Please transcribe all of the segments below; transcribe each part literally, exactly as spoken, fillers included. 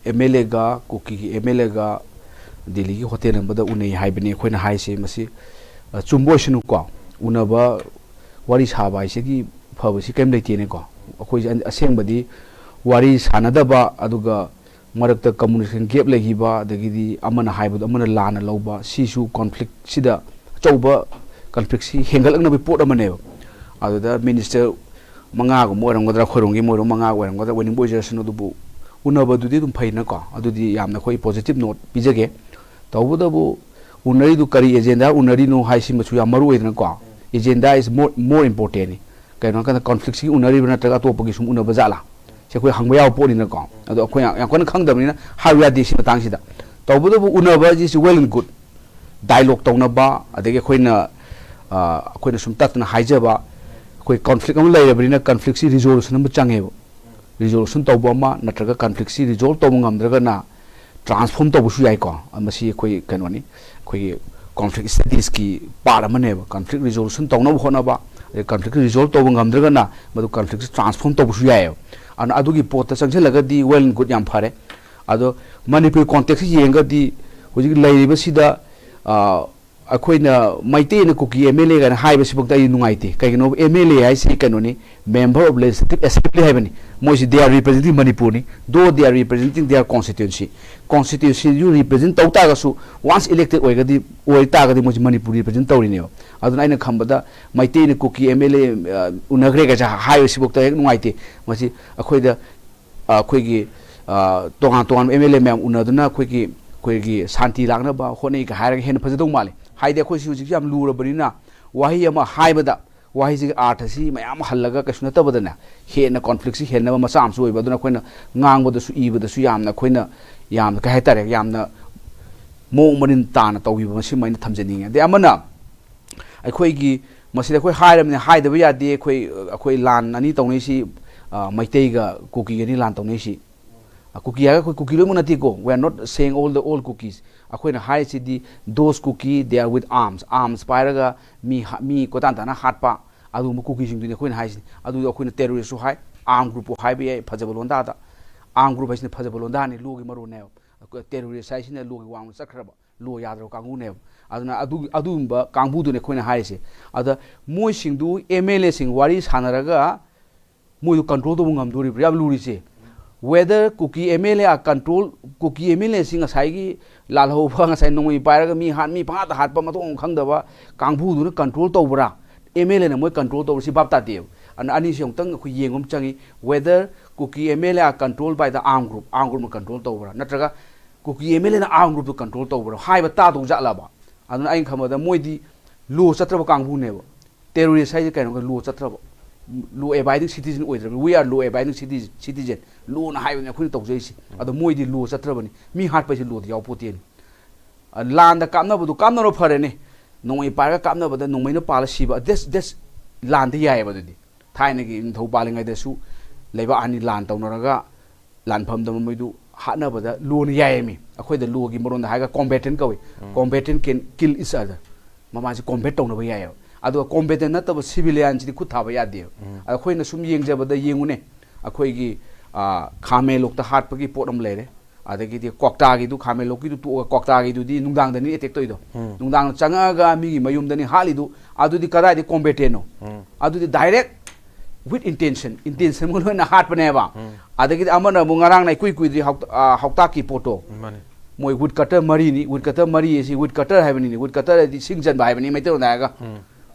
M L ꯑꯦꯒ, ꯀꯨꯀꯤꯒꯤ M L ꯑꯦꯒ ꯗꯦꯜꯂꯤꯒꯤ hotel ꯑꯃꯗ ꯎꯅꯩ ꯍꯥꯏꯕꯅꯤ ꯑꯩꯈꯣꯏꯅ ꯍꯥꯏꯁꯦ꯫ ꯃꯁꯤ, ꯑ, ꯆꯨꯝꯕ ꯑꯣꯏꯁꯅꯨꯀꯣ, ꯎꯅꯕ, ꯋꯥꯔꯤ ꯁꯥꯕ ꯍꯥꯏꯁꯤꯒꯤ ꯐꯕꯁꯤ ꯀꯔꯤꯝ ꯂꯩꯇꯦꯅꯦꯀꯣ꯫ ꯑꯩꯈꯣꯏꯁꯦ ꯑꯁꯦꯡꯕꯗꯤ ꯋꯥꯔꯤ ꯁꯥꯟꯅꯗꯕ, ꯑꯗꯨꯒ ꯃꯔꯛꯇ communication gap ꯂꯩꯈꯤꯕ, ꯑꯗꯒꯤꯗꯤ ꯑꯃꯅ ꯍꯥꯏꯕꯗꯣ ꯑꯃꯅ ꯂꯥꯟꯅ ꯂꯧꯕ, ꯁꯤꯁꯨ conflict ꯁꯤꯗ ꯑꯆꯧꯕ conflict ꯁꯤ ꯍꯦꯟꯒꯠꯂꯛꯅꯕꯒꯤ ꯄꯣꯠ ꯑꯃꯅꯦꯕ꯫ ꯑꯗꯨꯗ minister ꯃꯉꯥꯒꯨꯝꯕ ꯑꯣꯏꯔꯝꯒꯗ꯭ꯔꯥ, ꯑꯩꯈꯣꯏꯔꯣꯝꯒꯤ ꯃꯣꯏꯔꯣꯝ ꯃꯉꯥ ꯑꯣꯏꯔꯝꯒꯗ꯭ꯔꯥ, ꯑꯣꯏꯅꯤꯡꯕ ꯑꯣꯏꯖꯔꯁꯅꯨ, ꯑꯗꯨꯕꯨ ꯎꯅꯕꯗꯨꯗꯤ ꯑꯗꯨꯝ ꯐꯩꯅꯀꯣ꯫ ꯑꯗꯨꯗꯤ ꯌꯥꯝꯅ ꯑꯩꯈꯣꯏ positive note ꯄꯤꯖꯒꯦ꯫ ꯇꯧꯕꯇꯕꯨ ꯎꯅꯔꯤꯗꯨ ꯀꯔꯤ agenda ꯎꯅꯔꯤꯅꯣ ꯍꯥꯏꯁꯤꯃꯁꯨ ꯌꯥꯝ ꯃꯔꯨ ꯑꯣꯏꯗꯅꯀꯣ꯫ Agenda is more, more important ꯅꯤ꯫ ꯀꯩꯅꯣ ꯍꯥꯏꯔꯀꯥꯟꯗ conflict ꯁꯤꯒꯤ ꯎꯅꯔꯤꯕ꯭ꯔꯥ ꯅꯠꯇ꯭ꯔꯒ ꯑꯇꯣꯞꯄꯒꯤ ꯁꯨꯝ ꯎꯅꯕ ꯖꯥꯠꯂꯥ? ꯁꯤ ꯑꯩꯈꯣꯏ ꯍꯪꯕ ꯌꯥꯕ ꯄꯣꯠꯅꯤꯅꯀꯣ꯫ ꯑꯗꯣ ꯑꯩꯈꯣꯏ ꯌꯥꯝ, ꯌꯥꯝ ꯀꯟꯅ ꯈꯪꯗꯕꯅꯤꯅ ꯍꯥꯏꯕ ꯌꯥꯗꯦ ꯁꯤ ꯃꯇꯥꯡꯁꯤꯗ꯫ ꯇꯧꯕꯇꯕꯨ ꯎꯅꯕ is well and good꯫ Dialogue ꯇꯧꯅꯕ, ꯑꯗꯒꯤ ꯑꯩꯈꯣꯏꯅ, ꯑ, ꯑꯩꯈꯣꯏꯅ ꯁꯨꯝ ꯇꯠꯇꯅ ꯍꯥꯏꯖꯕ, ꯑꯩꯈꯣꯏ conflict ꯑꯃ ꯂꯩꯔꯕꯅꯤꯅ conflict ꯁꯤ resolution ꯑꯃ ꯆꯪꯉꯦꯕ꯫ Resolution ꯇꯧꯕ ꯑꯃ ꯅꯠꯇ꯭ꯔꯒ conflict ꯁꯤ resolve ꯇꯧꯕ ꯉꯝꯗ꯭ꯔꯒꯅ transform ꯇꯧꯕꯁꯨ ꯌꯥꯏꯀꯣ꯫ ꯃꯁꯤ ꯑꯩꯈꯣꯏ ꯀꯩꯅꯣꯅꯤ, ꯑꯩꯈꯣꯏꯒꯤ conflict studies ꯀꯤ part ꯑꯃꯅꯦꯕ꯫ Conflict resolution ꯇꯧꯅꯕ ꯍꯣꯠꯅꯕ, ꯑꯗꯩ conflict resolve ꯇꯧꯕ ꯉꯝꯗ꯭ꯔꯒꯅ ꯃꯗꯨ conflict ꯁꯤ transform ꯇꯧꯕꯁꯨ ꯌꯥꯏꯑꯕ꯫ ꯑꯗꯨꯅ ꯑꯗꯨꯒꯤ ꯄꯣꯠꯇ ꯆꯪꯁꯤꯜꯂꯒꯗꯤ well and good, ꯌꯥꯝ ꯐꯔꯦ꯫ ꯑꯗꯣ ꯃꯅꯤꯄꯨꯔ context ꯁꯤ ꯌꯦꯡꯉꯒꯗꯤ ꯍꯧꯖꯤꯛ ꯂꯩꯔꯤꯕꯁꯤꯗ, ꯑ, ꯑꯩꯈꯣꯏꯅ ꯃꯩꯇꯩꯅ ꯀꯨꯀꯤ ꯑꯦꯝ ꯑꯦꯜ ꯑꯦ ꯀꯥꯏꯅ ꯍꯥꯏꯕꯁꯤꯐꯥꯎꯗ ꯑꯩ ꯅꯨꯡꯉꯥꯏꯇꯦ꯫ ꯀꯩꯒꯤꯅꯣ, ꯑꯦꯝ ꯑꯦꯜ ꯑꯦ ꯍꯥꯏꯁꯤ ꯀꯩꯅꯣꯅꯤ, Member of Legislative Assembly ꯍꯥꯏꯕꯅꯤ꯫ ꯃꯣꯏꯁꯤ they are representing ꯃꯅꯤꯄꯨꯔꯅꯤ, though they are representing their constituency꯫ Constituency do represent ꯇꯧ ꯇꯥꯔꯒꯁꯨ, once elected ꯑꯣꯏꯔꯒꯗꯤ, ꯑꯣꯏ ꯇꯥꯔꯒꯗꯤ ꯃꯣꯏꯁꯤ ꯃꯅꯤꯄꯨꯔ represent ꯇꯧꯔꯤꯅꯦꯕ꯫ ꯑꯗꯨꯅ ꯑꯩꯅ ꯈꯟꯕꯗ ꯃꯩꯇꯩꯅ ꯀꯨꯀꯤ ꯑꯦꯝ ꯑꯦꯜ ꯑꯦ, ꯑ, ꯎꯅꯈ꯭ꯔꯦ ꯀꯥꯏꯁꯦ ꯍꯥꯏꯕꯁꯤꯐꯥꯎꯗ ꯍꯦꯛ ꯅꯨꯡꯉꯥꯏꯇꯦ꯫ ꯃꯁꯤ ꯑꯩꯈꯣꯏꯗ, ꯑ, ꯑꯩꯈꯣꯏꯒꯤ, ꯑ, ꯇꯣꯉꯥꯟ ꯇꯣꯉꯥꯟꯕ ꯑꯦꯝ ꯑꯦꯜ ꯑꯦ ꯃꯌꯥꯝ ꯎꯅꯗꯨꯅ ꯑꯩꯈꯣꯏꯒꯤ, ꯑꯩꯈꯣꯏꯒꯤ ꯁꯥꯟꯇꯤ ꯂꯥꯛꯅꯕ ꯍꯣꯠꯅꯩꯒ ꯍꯥꯏꯔꯒ ꯍꯦꯟꯅ ꯐꯖꯗꯧ ꯃꯥꯜꯂꯦ꯫ ꯍꯥꯏꯗꯤ ꯑꯩꯈꯣꯏꯁꯤ ꯍꯧꯖꯤꯛꯁꯤ ꯌꯥꯝ ꯂꯨꯔꯕꯅꯤꯅ ꯋꯥꯍꯩ ꯑꯃ ꯍꯥꯏꯕꯗ ꯋꯥꯍꯩꯁꯤꯒꯤ ꯑꯥꯔꯊꯁꯤ ꯃꯌꯥꯝ ꯍꯜꯂꯒ ꯀꯩꯁꯨ ꯅꯠꯇꯕꯗꯅꯦ, ꯍꯦꯟꯅ conflict ꯁꯤ ꯍꯦꯟꯅꯕ ꯃꯆꯥꯛ ꯑꯃꯁꯨ ꯑꯣꯏꯕ꯫ ꯑꯗꯨꯅ ꯑꯩꯈꯣꯏꯅ ꯉꯥꯡꯕꯗꯁꯨ ꯏꯕꯗꯁꯨ ꯌꯥꯝꯅ ꯑꯩꯈꯣꯏꯅ ꯌꯥꯝꯅ, ꯀꯩ ꯍꯥꯏꯇꯥꯔꯦ, ꯌꯥꯝꯅ ꯃꯑꯣꯡ ꯃꯔꯤꯟ ꯇꯥꯅ ꯇꯧꯕꯤꯕ ꯃꯁꯤꯃ ꯑꯩꯅ ꯊꯝꯖꯅꯤꯡꯉꯦ꯫ ꯑꯗꯩ ꯑꯃꯅ ꯑꯩꯈꯣꯏꯒꯤ ꯃꯁꯤꯗ ꯑꯩꯈꯣꯏ ꯍꯥꯏꯔꯕꯅꯤ, ꯍꯥꯏꯗꯕ ꯌꯥꯗꯦ꯫ ꯑꯩꯈꯣꯏ, ꯑꯩꯈꯣꯏ ꯂꯥꯟ ꯑꯅꯤ ꯇꯧꯅꯩꯁꯤ, ꯑ, ꯃꯩꯇꯩꯒ ꯀꯨꯀꯤꯒꯅꯤ ꯂꯥꯟ ꯇꯧꯅꯩꯁꯤ꯫ ꯑ, ꯀꯨꯀꯤ ꯍꯥꯏꯔꯒ ꯑꯩꯈꯣꯏ ꯀꯨꯀꯤ ꯂꯣꯏꯅꯃꯛ ꯅꯠꯇꯦꯀꯣ, we are not saying all the, all Kukis꯫ ꯑꯩꯈꯣꯏꯅ ꯍꯥꯏꯔꯤꯁꯤꯗꯤ those Kuki, they are with arms, arms ꯄꯥꯏꯔꯒ ꯃꯤ ꯍꯥ-, ꯃꯤ ꯀꯣꯏꯇꯥꯟ ꯇꯥꯟꯅ ꯍꯥꯠꯄ ꯑꯗꯨꯒꯨꯝꯕ ꯀꯨꯀꯤꯁꯤꯡꯗꯨꯅꯤ ꯑꯩꯈꯣꯏꯅ ꯍꯥꯏꯁꯤ꯫ ꯑꯗꯨꯗꯣ ꯑꯩꯈꯣꯏꯅ terrorist ꯁꯨ ꯍꯥꯏ, armed group ꯄꯨ ꯍꯥꯏꯕ ꯌꯥꯏ ꯐꯖꯕ ꯂꯣꯟꯗꯥꯗ꯫ ꯑꯥꯔꯝ ꯒ꯭ꯔꯨꯞ ꯍꯥꯏꯁꯤꯅ ꯐꯖꯕ ꯂꯣꯟꯗꯥꯅꯤ, ꯂꯣꯒꯤ ꯃꯔꯣꯟꯅꯦꯕ꯫ ꯇꯦꯔꯣꯔꯤꯁ ꯍꯥꯏꯁꯤꯅ ꯂꯣꯒꯤ ꯋꯥꯡꯃ ꯆꯠꯈ꯭ꯔꯕ, ꯂꯣ ꯌꯥꯗ꯭ꯔꯕ ꯀꯥꯡꯕꯨꯅꯦꯕ꯫ ꯑꯗꯨꯅ ꯑꯗꯨ ꯑꯗꯨꯒꯨꯝꯕ ꯀꯥꯡꯕꯨꯗꯨꯅꯦ ꯑꯩꯈꯣꯏꯅ ꯍꯥꯏꯔꯤꯁꯦ꯫ ꯑꯗ ꯃꯣꯏꯁꯤꯡꯗꯨ ꯑꯦꯝ ꯑꯦꯜ ꯑꯦꯁꯤꯡ ꯋꯥꯔꯤ ꯁꯥꯟꯅꯔꯒ ꯃꯣꯏꯗꯨ ꯀꯟꯇ꯭ꯔꯣꯜ ꯇꯧꯕ ꯉꯝꯗꯣꯔꯤꯕ꯭ꯔꯥ ꯌꯥꯝ ꯂꯨꯔꯤꯁꯦ꯫ Whether Kuki M L A are control, Kuki M L ꯑꯦꯁꯤꯡ ꯉꯁꯥꯏꯒꯤ ꯂꯥꯜꯍꯧꯕ, ꯉꯁꯥꯏ ꯅꯣꯡꯃꯩ ꯄꯥꯏꯔꯒ ꯃꯤ ꯍꯥꯠ, ꯃꯤ ꯄꯪꯍꯥꯠꯇ ꯍꯥꯠꯄ, ꯃꯊꯣꯡ ꯈꯪꯗꯕ ꯀꯥꯡꯕꯨꯗꯨꯅ ꯀꯟꯇ꯭ꯔꯣꯜ ꯇꯧꯕ꯭ꯔꯥ, ꯑꯦꯝ ꯑꯦꯜ ꯑꯦꯅ ꯃꯣꯏ ꯀꯟꯇ꯭ꯔꯣꯜ ꯇꯧꯕ꯭ꯔꯥ, ꯁꯤ ꯚꯥꯞ ꯇꯥꯗꯦꯕ꯫ ꯑꯗꯨꯅ ꯑꯅꯤꯁꯤ ꯑꯃꯨꯛꯇꯪ ꯑꯩꯈꯣꯏ ꯌꯦꯡꯕ ꯑꯃ ꯆꯪꯉꯤ꯫ Whether Kuki M L A are control by the armed group, armed ꯒ꯭ꯔꯨꯞꯅ ꯀꯟꯇ꯭ꯔꯣꯜ ꯇꯧꯕ꯭ꯔꯥ, ꯅꯠꯇ꯭ꯔꯒ ꯀꯨꯀꯤ ꯑꯦꯝ ꯑꯦꯜ ꯑꯦꯅ ꯑꯥꯔꯝ ꯒ꯭ꯔꯨꯞꯇꯨ ꯀꯟꯇ꯭ꯔꯣꯜ ꯇꯧꯕ꯭ꯔꯥ ꯍꯥꯏꯕ ꯇꯥꯗꯧ ꯖꯥꯠꯂꯕ? ꯑꯗꯨꯅ ꯑꯩꯅ ꯈꯟꯕꯗ ꯃꯣꯏꯗꯤ ꯂꯣ ꯆꯠꯇ꯭ꯔꯕ ꯀꯥꯡꯕꯨꯅꯦꯕ꯫ ꯇꯦꯔꯣꯔꯤꯁ ꯍꯥꯏꯁꯦ ꯀꯩꯅꯣ? ꯂꯣ ꯆꯠꯇ꯭ꯔꯕ, ꯂꯣ ꯑꯦꯕꯥꯏꯗꯤꯡ ꯁꯤꯇꯤꯖꯟ ꯑꯣꯏꯗ꯭ꯔꯕꯅꯤ꯫ We are law abiding citizen, citizen, ꯂꯣꯅ ꯍꯥꯏꯕꯅꯤ ꯑꯩꯈꯣꯏꯅ ꯇꯧꯖꯔꯤꯁꯦ꯫ ꯑꯗꯣ ꯃꯣꯏꯗꯤ ꯂꯣ ꯆꯠꯇ꯭ꯔꯕꯅꯤ, ꯃꯤ ꯍꯥꯠꯄ ꯍꯥꯏꯁꯦ ꯂꯣꯗ ꯌꯥꯎꯄꯣꯠꯇꯦꯅꯤ꯫ ꯑ, ꯂꯥꯟꯗ ꯀꯥꯞꯅꯕꯗꯣ ꯀꯥꯞꯅꯔꯣ ꯐꯔꯦꯅꯦ, ꯅꯣꯡꯃꯩ ꯄꯥꯏꯔꯒ ꯀꯥꯞꯅꯕꯗ ꯅꯣꯡꯃꯩꯅ ꯄꯥꯜꯂ ꯁꯤꯕ, that's, that's ꯂꯥꯟꯗ ꯌꯥꯏꯑꯕ꯫ ꯑꯗꯨꯗꯤ ꯊꯥꯏꯅꯒꯤ ꯅꯤꯡꯊꯧ ꯄꯥꯜꯂꯤꯉꯩꯗꯁꯨ ꯂꯩꯕꯥꯛ ꯑꯅꯤ ꯂꯥꯟ ꯇꯧꯅꯔꯒ ꯂꯥꯟꯐꯝꯗ ꯃꯣꯏꯗꯨ ꯍꯥꯠꯅꯕꯗ ꯂꯣꯅ ꯌꯥꯏꯌꯦꯃꯤ꯫ ꯑꯩꯈꯣꯏꯗ ꯂꯣꯒꯤ ꯃꯔꯣꯟꯗ ꯍꯥꯏꯔꯒ combatant ꯀꯧꯏ꯫ Combatant can kill each other꯫ ꯃꯃꯥꯁꯦ ꯀꯣꯝꯕꯦꯠ ꯇꯧꯅꯕ ꯌꯥꯏꯑꯕ꯫ ꯑꯗꯨꯒ combatant ꯅꯠꯇꯕ civilianꯁꯤꯗꯤ ꯈꯨꯠ ꯊꯥꯕ ꯌꯥꯗꯦꯕ꯫ ꯑꯗ ꯑꯩꯈꯣꯏꯅ ꯁꯨꯝ ꯌꯦꯡꯖꯕꯗ ꯌꯦꯡꯉꯨꯅꯦ, ꯑꯩꯈꯣꯏꯒꯤ, ꯑ, ꯈꯥꯃꯦꯟꯂꯣꯛꯇ ꯍꯥꯠꯄꯒꯤ ꯄꯣꯠ ꯑꯃ ꯂꯩꯔꯦ꯫ ꯑꯗꯒꯤꯗꯤ ꯀ꯭ꯋꯥꯛꯇꯥꯒꯤꯗꯨ, ꯈꯥꯃꯦꯟꯂꯣꯛꯀꯤꯗꯨ ꯇꯣꯛꯑꯒ ꯀ꯭ꯋꯥꯛꯇꯥꯒꯤꯗꯨꯗꯤ ꯅꯨꯡꯗꯥꯡꯗꯅꯤ ꯑꯦꯇꯦꯛ ꯇꯧꯔꯤꯗꯣ꯫ ꯅꯨꯡꯗꯥꯡ ꯆꯪꯉꯛꯑꯒ ꯃꯤꯒꯤ ꯃꯌꯨꯝꯗꯅꯤ ꯍꯥꯠꯂꯤꯗꯨ꯫ ꯑꯗꯨꯗꯤ ꯀꯗꯥꯏꯗꯒꯤ combatantꯅꯣ? ꯑꯗꯨꯗꯤ direct with intention, intentionꯒ ꯂꯣꯏꯅ ꯍꯥꯠꯄꯅꯦꯕ꯫ ꯑꯗꯒꯤꯗꯤ ꯑꯃꯅ ꯑꯃꯨꯛ ꯉꯔꯥꯡꯅ ꯏꯀꯨꯏ ꯀꯨꯏꯗ꯭ꯔꯤ ꯍꯥꯎ-, ꯑ, ꯍꯥꯎꯇꯥꯛꯀꯤ ꯄꯣꯠꯇꯣ꯫ ꯃꯥꯅꯤ꯫ ꯃꯣꯏ wood cutter ꯃꯔꯤꯅꯤ, wood cutter ꯃꯔꯤ ꯑꯁꯤ wood cutter ꯍꯥꯏꯕꯅꯤꯅꯦ, wood cutter ꯍꯥꯏꯗꯤ ꯁꯤꯡ ꯆꯟꯕ ꯍꯥꯏꯕꯅꯤ ꯃꯩꯇꯩꯂꯣꯟꯗ ꯍꯥꯏꯔꯒ꯫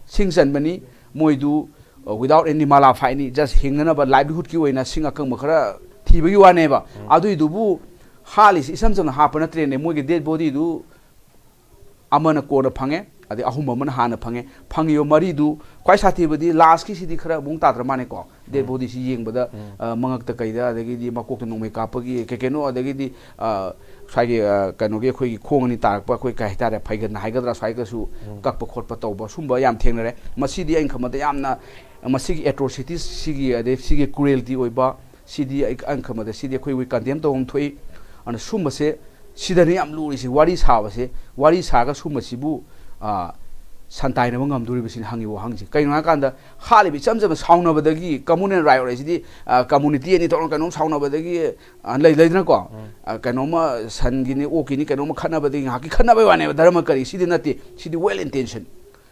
ꯁꯤꯡ ꯆꯟꯕꯅꯤ꯫ ꯃꯣꯏꯗꯨ, ꯑ, without any ꯃꯥꯂꯥ ꯐꯥꯏꯠꯅꯤ, just ꯍꯤꯡꯅꯅꯕ livelihoodꯀꯤ ꯑꯣꯏꯅ ꯁꯤꯡ ꯑꯀꯪꯕ ꯈꯔ ꯊꯤꯕꯒꯤ ꯋꯥꯅꯦꯕ꯫ ꯑꯗꯨꯏꯗꯨꯕꯨ ꯍꯥꯠꯂꯤꯁꯤ ꯏꯁꯝ ꯁꯝꯅ ꯍꯥꯠꯄ ꯅꯠꯇ꯭ꯔꯦꯅꯦ, ꯃꯣꯏꯒꯤ dead bodyꯗꯨ ꯑꯃꯅ ꯀꯣꯟꯅ ꯐꯪꯉꯦ, ꯑꯗꯩ ꯑꯍꯨꯝ ꯑꯃꯅ ꯍꯥꯟꯅ ꯐꯪꯉꯦ꯫ ꯐꯪꯉꯤꯕ ꯃꯔꯤꯗꯨ ꯈ꯭ꯋꯥꯏ ꯁꯥꯊꯤꯕꯗꯤ lastꯀꯤꯁꯤꯗꯤ ꯈꯔ ꯃꯑꯣꯡ ꯇꯥꯗ꯭ꯔ ꯃꯥꯅꯦꯀꯣ꯫ Dead bodyꯁꯤ ꯌꯦꯡꯕꯗ, ꯑ, ꯃꯉꯛꯇ ꯀꯩꯗ, ꯑꯗꯒꯤꯗꯤ ꯃꯀꯣꯛꯇ ꯅꯣꯡꯃꯩ ꯀꯥꯞꯄꯒꯤ ꯀꯩ ꯀꯩꯅꯣ, ꯑꯗꯒꯤꯗꯤ, ꯑ, ꯁ꯭ꯋꯥꯏꯒꯤ, ꯑ, ꯀꯩꯅꯣꯒꯤ ꯑꯩꯈꯣꯏꯒꯤ ꯈꯣꯡ ꯑꯅꯤ ꯇꯥꯔꯛꯄ, ꯑꯩꯈꯣꯏ ꯀꯩ ꯍꯥꯏꯇꯥꯔꯦ, ꯐꯩꯒꯟ ꯍꯥꯏꯒꯗ꯭ꯔꯥ, ꯁ꯭ꯋꯥꯏꯒꯁꯨ ꯀꯛꯄ ꯈꯣꯠꯄ ꯇꯧꯕ, ꯁꯨꯝꯕ ꯌꯥꯝ ꯊꯦꯡꯅꯔꯦ꯫ ꯃꯁꯤꯗꯤ ꯑꯩꯅ ꯈꯟꯕꯗ ꯌꯥꯝꯅ, ꯃꯁꯤꯒꯤ atrocities ꯁꯤꯒꯤ, ꯑꯗꯩ ꯁꯤꯒꯤ cruelty ꯑꯣꯏꯕ, ꯁꯤꯗꯤ ꯑꯩ, ꯑꯩꯅ ꯈꯟꯕꯗ ꯁꯤꯗꯤ ꯑꯩꯈꯣꯏ condemn ꯇꯧꯐꯝ ꯊꯣꯛꯏ꯫ ꯑꯗꯨꯅ ꯁꯨꯝꯕꯁꯦ, ꯁꯤꯗꯅꯤ ꯌꯥꯝ ꯂꯨꯔꯤꯁꯦ, ꯋꯥꯔꯤ ꯁꯥꯕꯁꯦ꯫ ꯋꯥꯔꯤ ꯁꯥꯔꯒ ꯁꯨꯝꯕꯁꯤꯕꯨ, ꯑ, ꯁꯟ ꯇꯥꯏꯅꯕ ꯉꯝꯗꯣꯔꯤꯕꯁꯤꯅ ꯍꯪꯉꯤꯕ ꯋꯥꯍꯪꯁꯦ꯫ ꯀꯩꯅꯣ ꯍꯥꯏꯀꯥꯟꯗ, ꯍꯥꯠꯂꯤꯕ ꯏꯆꯝ ꯆꯝꯕ ꯁꯥꯎꯅꯕꯗꯒꯤ, communal riot ꯍꯥꯏꯁꯤꯗꯤ, ꯑ, community ꯑꯅꯤ ꯊꯣꯛꯅ ꯀꯩꯅꯣꯝ ꯁꯥꯎꯅꯕꯗꯒꯤ, ꯑ, ꯂꯩ-, ꯂꯩꯗꯅꯀꯣ? ꯎꯝ꯫ ꯑ, ꯀꯩꯅꯣꯝꯃ ꯁꯟꯒꯤꯅꯤ, ꯑꯣꯛꯀꯤꯅꯤ, ꯀꯩꯅꯣꯝꯃ ꯈꯠꯅꯕꯗꯒꯤ ꯉꯥꯏꯍꯥꯛꯀꯤ ꯈꯠꯅꯕꯩ ꯋꯥꯅꯦꯕ, ꯙꯔꯃ ꯀꯔꯤ? ꯁꯤꯗꯤ ꯅꯠꯇꯦ꯫ ꯁꯤꯗꯤ well intention꯫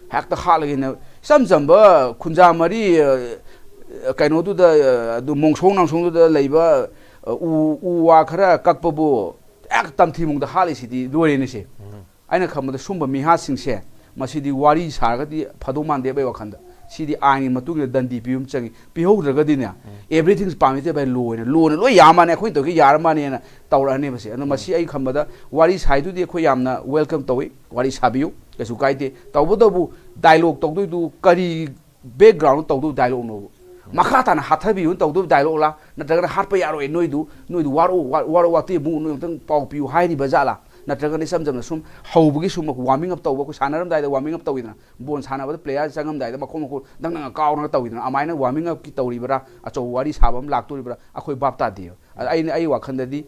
ꯍꯦꯛꯇ ꯍꯥꯠꯂꯒꯦꯅ ꯏꯆꯝ ꯆꯝꯕ ꯈꯨꯟꯖꯥ ꯃꯔꯤ, ꯑ, ꯀꯩꯅꯣꯗꯨꯗ, ꯑ, ꯑꯗꯨ ꯃꯣꯡꯁꯣꯡ ꯅꯥꯡꯁꯣꯡꯗꯨꯗ ꯂꯩꯕ, ꯑ, ꯎ, ꯎ ꯋꯥ ꯈꯔ ꯀꯛꯄꯕꯨ ꯍꯦꯛ ꯇꯝꯊꯤ ꯃꯑꯣꯡꯗ ꯍꯥꯠꯂꯤꯁꯤꯗꯤ ꯂꯣꯏꯔꯦꯅꯦ ꯁꯦ꯫ ꯎꯝ꯫ ꯑꯩꯅ ꯈꯟꯕꯗ ꯁꯨꯝꯕ ꯃꯤꯍꯥꯠꯁꯤꯡꯁꯦ, ꯃꯁꯤꯗꯤ ꯋꯥꯔꯤ ꯁꯥꯔꯒꯗꯤ ꯐꯗꯧ ꯃꯥꯟꯗꯦꯕ ꯑꯩ ꯋꯥꯈꯜꯗ꯫ ꯁꯤꯗꯤ ꯑꯥꯏꯟꯒꯤ ꯃꯇꯨꯡ ꯏꯟꯅ ꯗꯟꯗꯤ ꯄꯤꯕ ꯑꯃ ꯆꯪꯉꯤ꯫ ꯄꯤꯍꯧꯗ꯭ꯔꯒꯗꯤꯅꯦ, ꯎꯝ꯫ Everything is permitted by law ꯍꯥꯏꯅ, law ꯅ ꯂꯣꯏ ꯌꯥ ꯃꯥꯅꯦ, ꯑꯩꯈꯣꯏꯅ ꯇꯧꯒꯦ ꯌꯥꯔ ꯃꯥꯅꯦꯅ ꯇꯧꯔꯛꯑꯅꯦꯕ ꯁꯦ꯫ ꯑꯗꯣ ꯃꯁꯤ ꯑꯩ ꯈꯟꯕꯗ ꯋꯥꯔꯤ ꯁꯥꯏꯗꯨꯗꯤ ꯑꯩꯈꯣꯏ ꯌꯥꯝꯅ welcome ꯇꯧꯏ, ꯋꯥꯔꯤ ꯁꯥꯕꯤꯌꯨ, ꯀꯩꯁꯨ ꯀꯥꯏꯗꯦ꯫ ꯇꯧꯕꯇꯕꯨ dialogue ꯇꯧꯗꯣꯏꯗꯨ ꯀꯔꯤ background ꯇꯧꯗꯧ dialogue ꯅꯣꯕ? ꯃꯈꯥ ꯇꯥꯅ ꯍꯥꯠꯊꯕꯤꯌꯨꯅ ꯇꯧꯗꯧ dialogue ꯂꯥ? ꯅꯠꯇ꯭ꯔꯒꯅ ꯍꯥꯠꯄ ꯌꯥꯔꯣꯏ, ꯅꯣꯏꯗꯨ, ꯅꯣꯏꯗꯨ ꯋꯥꯔꯧ-, ꯋꯥ-, ꯋꯥꯔꯧ ꯋꯥꯇꯦ ꯑꯃꯨꯛ ꯅꯣꯏ ꯑꯃꯨꯛꯇꯪ ꯄꯥꯎ ꯄꯤꯌꯨ ꯍꯥꯏꯔꯤꯕ ꯖꯥꯠꯂꯥ? ꯅꯠꯇ꯭ꯔꯒꯅ ꯏꯆꯝ ꯆꯝꯅ ꯁꯨꯝ ꯍꯧꯕꯒꯤ ꯁꯨꯝ warming up ꯇꯧꯕ, ꯑꯩꯈꯣꯏ ꯁꯥꯟꯅꯔꯝꯗꯥꯏꯗ warming up ꯇꯧꯋꯤꯗꯅ, ꯕꯣꯜ ꯁꯥꯟꯅꯕꯗ player ꯆꯪꯉꯝꯗꯥꯏꯗ ꯃꯈꯣꯡ ꯃꯈꯨꯠ ꯗꯪ ꯗꯪ ꯀꯥꯎꯅꯒ ꯇꯧꯋꯤꯗꯅ, ꯑꯗꯨꯃꯥꯏꯅ warming up ꯀꯤ ꯇꯧꯔꯤꯕ꯭ꯔꯥ, ꯑꯆꯧꯕ ꯋꯥꯔꯤ ꯁꯥꯕ ꯑꯃ ꯂꯥꯛꯇꯣꯔꯤꯕ꯭ꯔꯥ, ꯑꯩꯈꯣꯏ ꯚꯥꯞ ꯇꯥꯗꯦꯕ꯫ ꯑꯗ ꯑꯩꯅ, ꯑꯩ ꯋꯥꯈꯜꯗꯗꯤ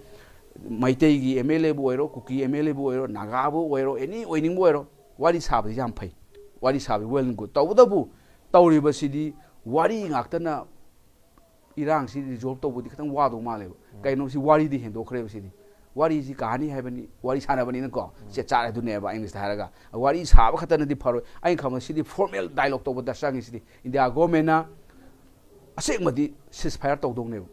ꯃꯩꯇꯩꯒꯤ MLA ꯕꯨ ꯑꯣꯏꯔꯣ, ꯀꯨꯀꯤ MLA ꯕꯨ ꯑꯣꯏꯔꯣ, ꯅꯥꯒꯥꯕꯨ ꯑꯣꯏꯔꯣ, any ꯑꯣꯏꯅꯤꯡꯕ ꯑꯣꯏꯔꯣ, ꯋꯥꯔꯤ ꯁꯥꯕꯗꯤ ꯌꯥꯝ ꯐꯩ, ꯋꯥꯔꯤ ꯁꯥꯕꯗꯤ well and good꯫ ꯇꯧꯕꯇꯕꯨ ꯇꯧꯔꯤꯕꯁꯤꯗꯤ ꯋꯥꯔꯤ ꯉꯥꯛꯇꯅ ꯏꯔꯥꯡꯁꯤ resolve ꯇꯧꯕꯗꯤ ꯈꯤꯇꯪ ꯋꯥꯗꯧ ꯃꯥꯜꯂꯦꯕ꯫ ꯎꯝ꯫ ꯀꯩꯅꯣ ꯁꯤ ꯋꯥꯔꯤꯗꯤ ꯍꯦꯟꯗꯣꯛꯈ꯭ꯔꯦꯕ ꯁꯤꯗꯤ꯫ ꯋꯥꯔꯤꯁꯤ ꯀꯍꯥꯅꯤ ꯍꯥꯏꯕꯅꯤ, ꯋꯥꯔꯤ ꯁꯥꯟꯅꯕꯅꯤꯅꯀꯣ, ꯎꯝ꯫ ꯆꯦꯠ ꯆꯥꯠ ꯑꯗꯨꯅꯦꯕ English ꯇ ꯍꯥꯏꯔꯒ꯫ ꯋꯥꯔꯤ ꯁꯥꯕ ꯈꯛꯇꯅꯗꯤ ꯐꯔꯣꯏ꯫ ꯑꯩꯅ ꯈꯪꯕꯗ ꯁꯤꯗꯤ formal dialogue ꯇꯧꯕꯗ ꯆꯪꯉꯤ ꯁꯤꯗꯤ꯫ India government ꯅ ꯑꯁꯦꯡꯕꯗꯤ ceasefire ꯇꯧꯗꯧꯅꯦꯕ꯫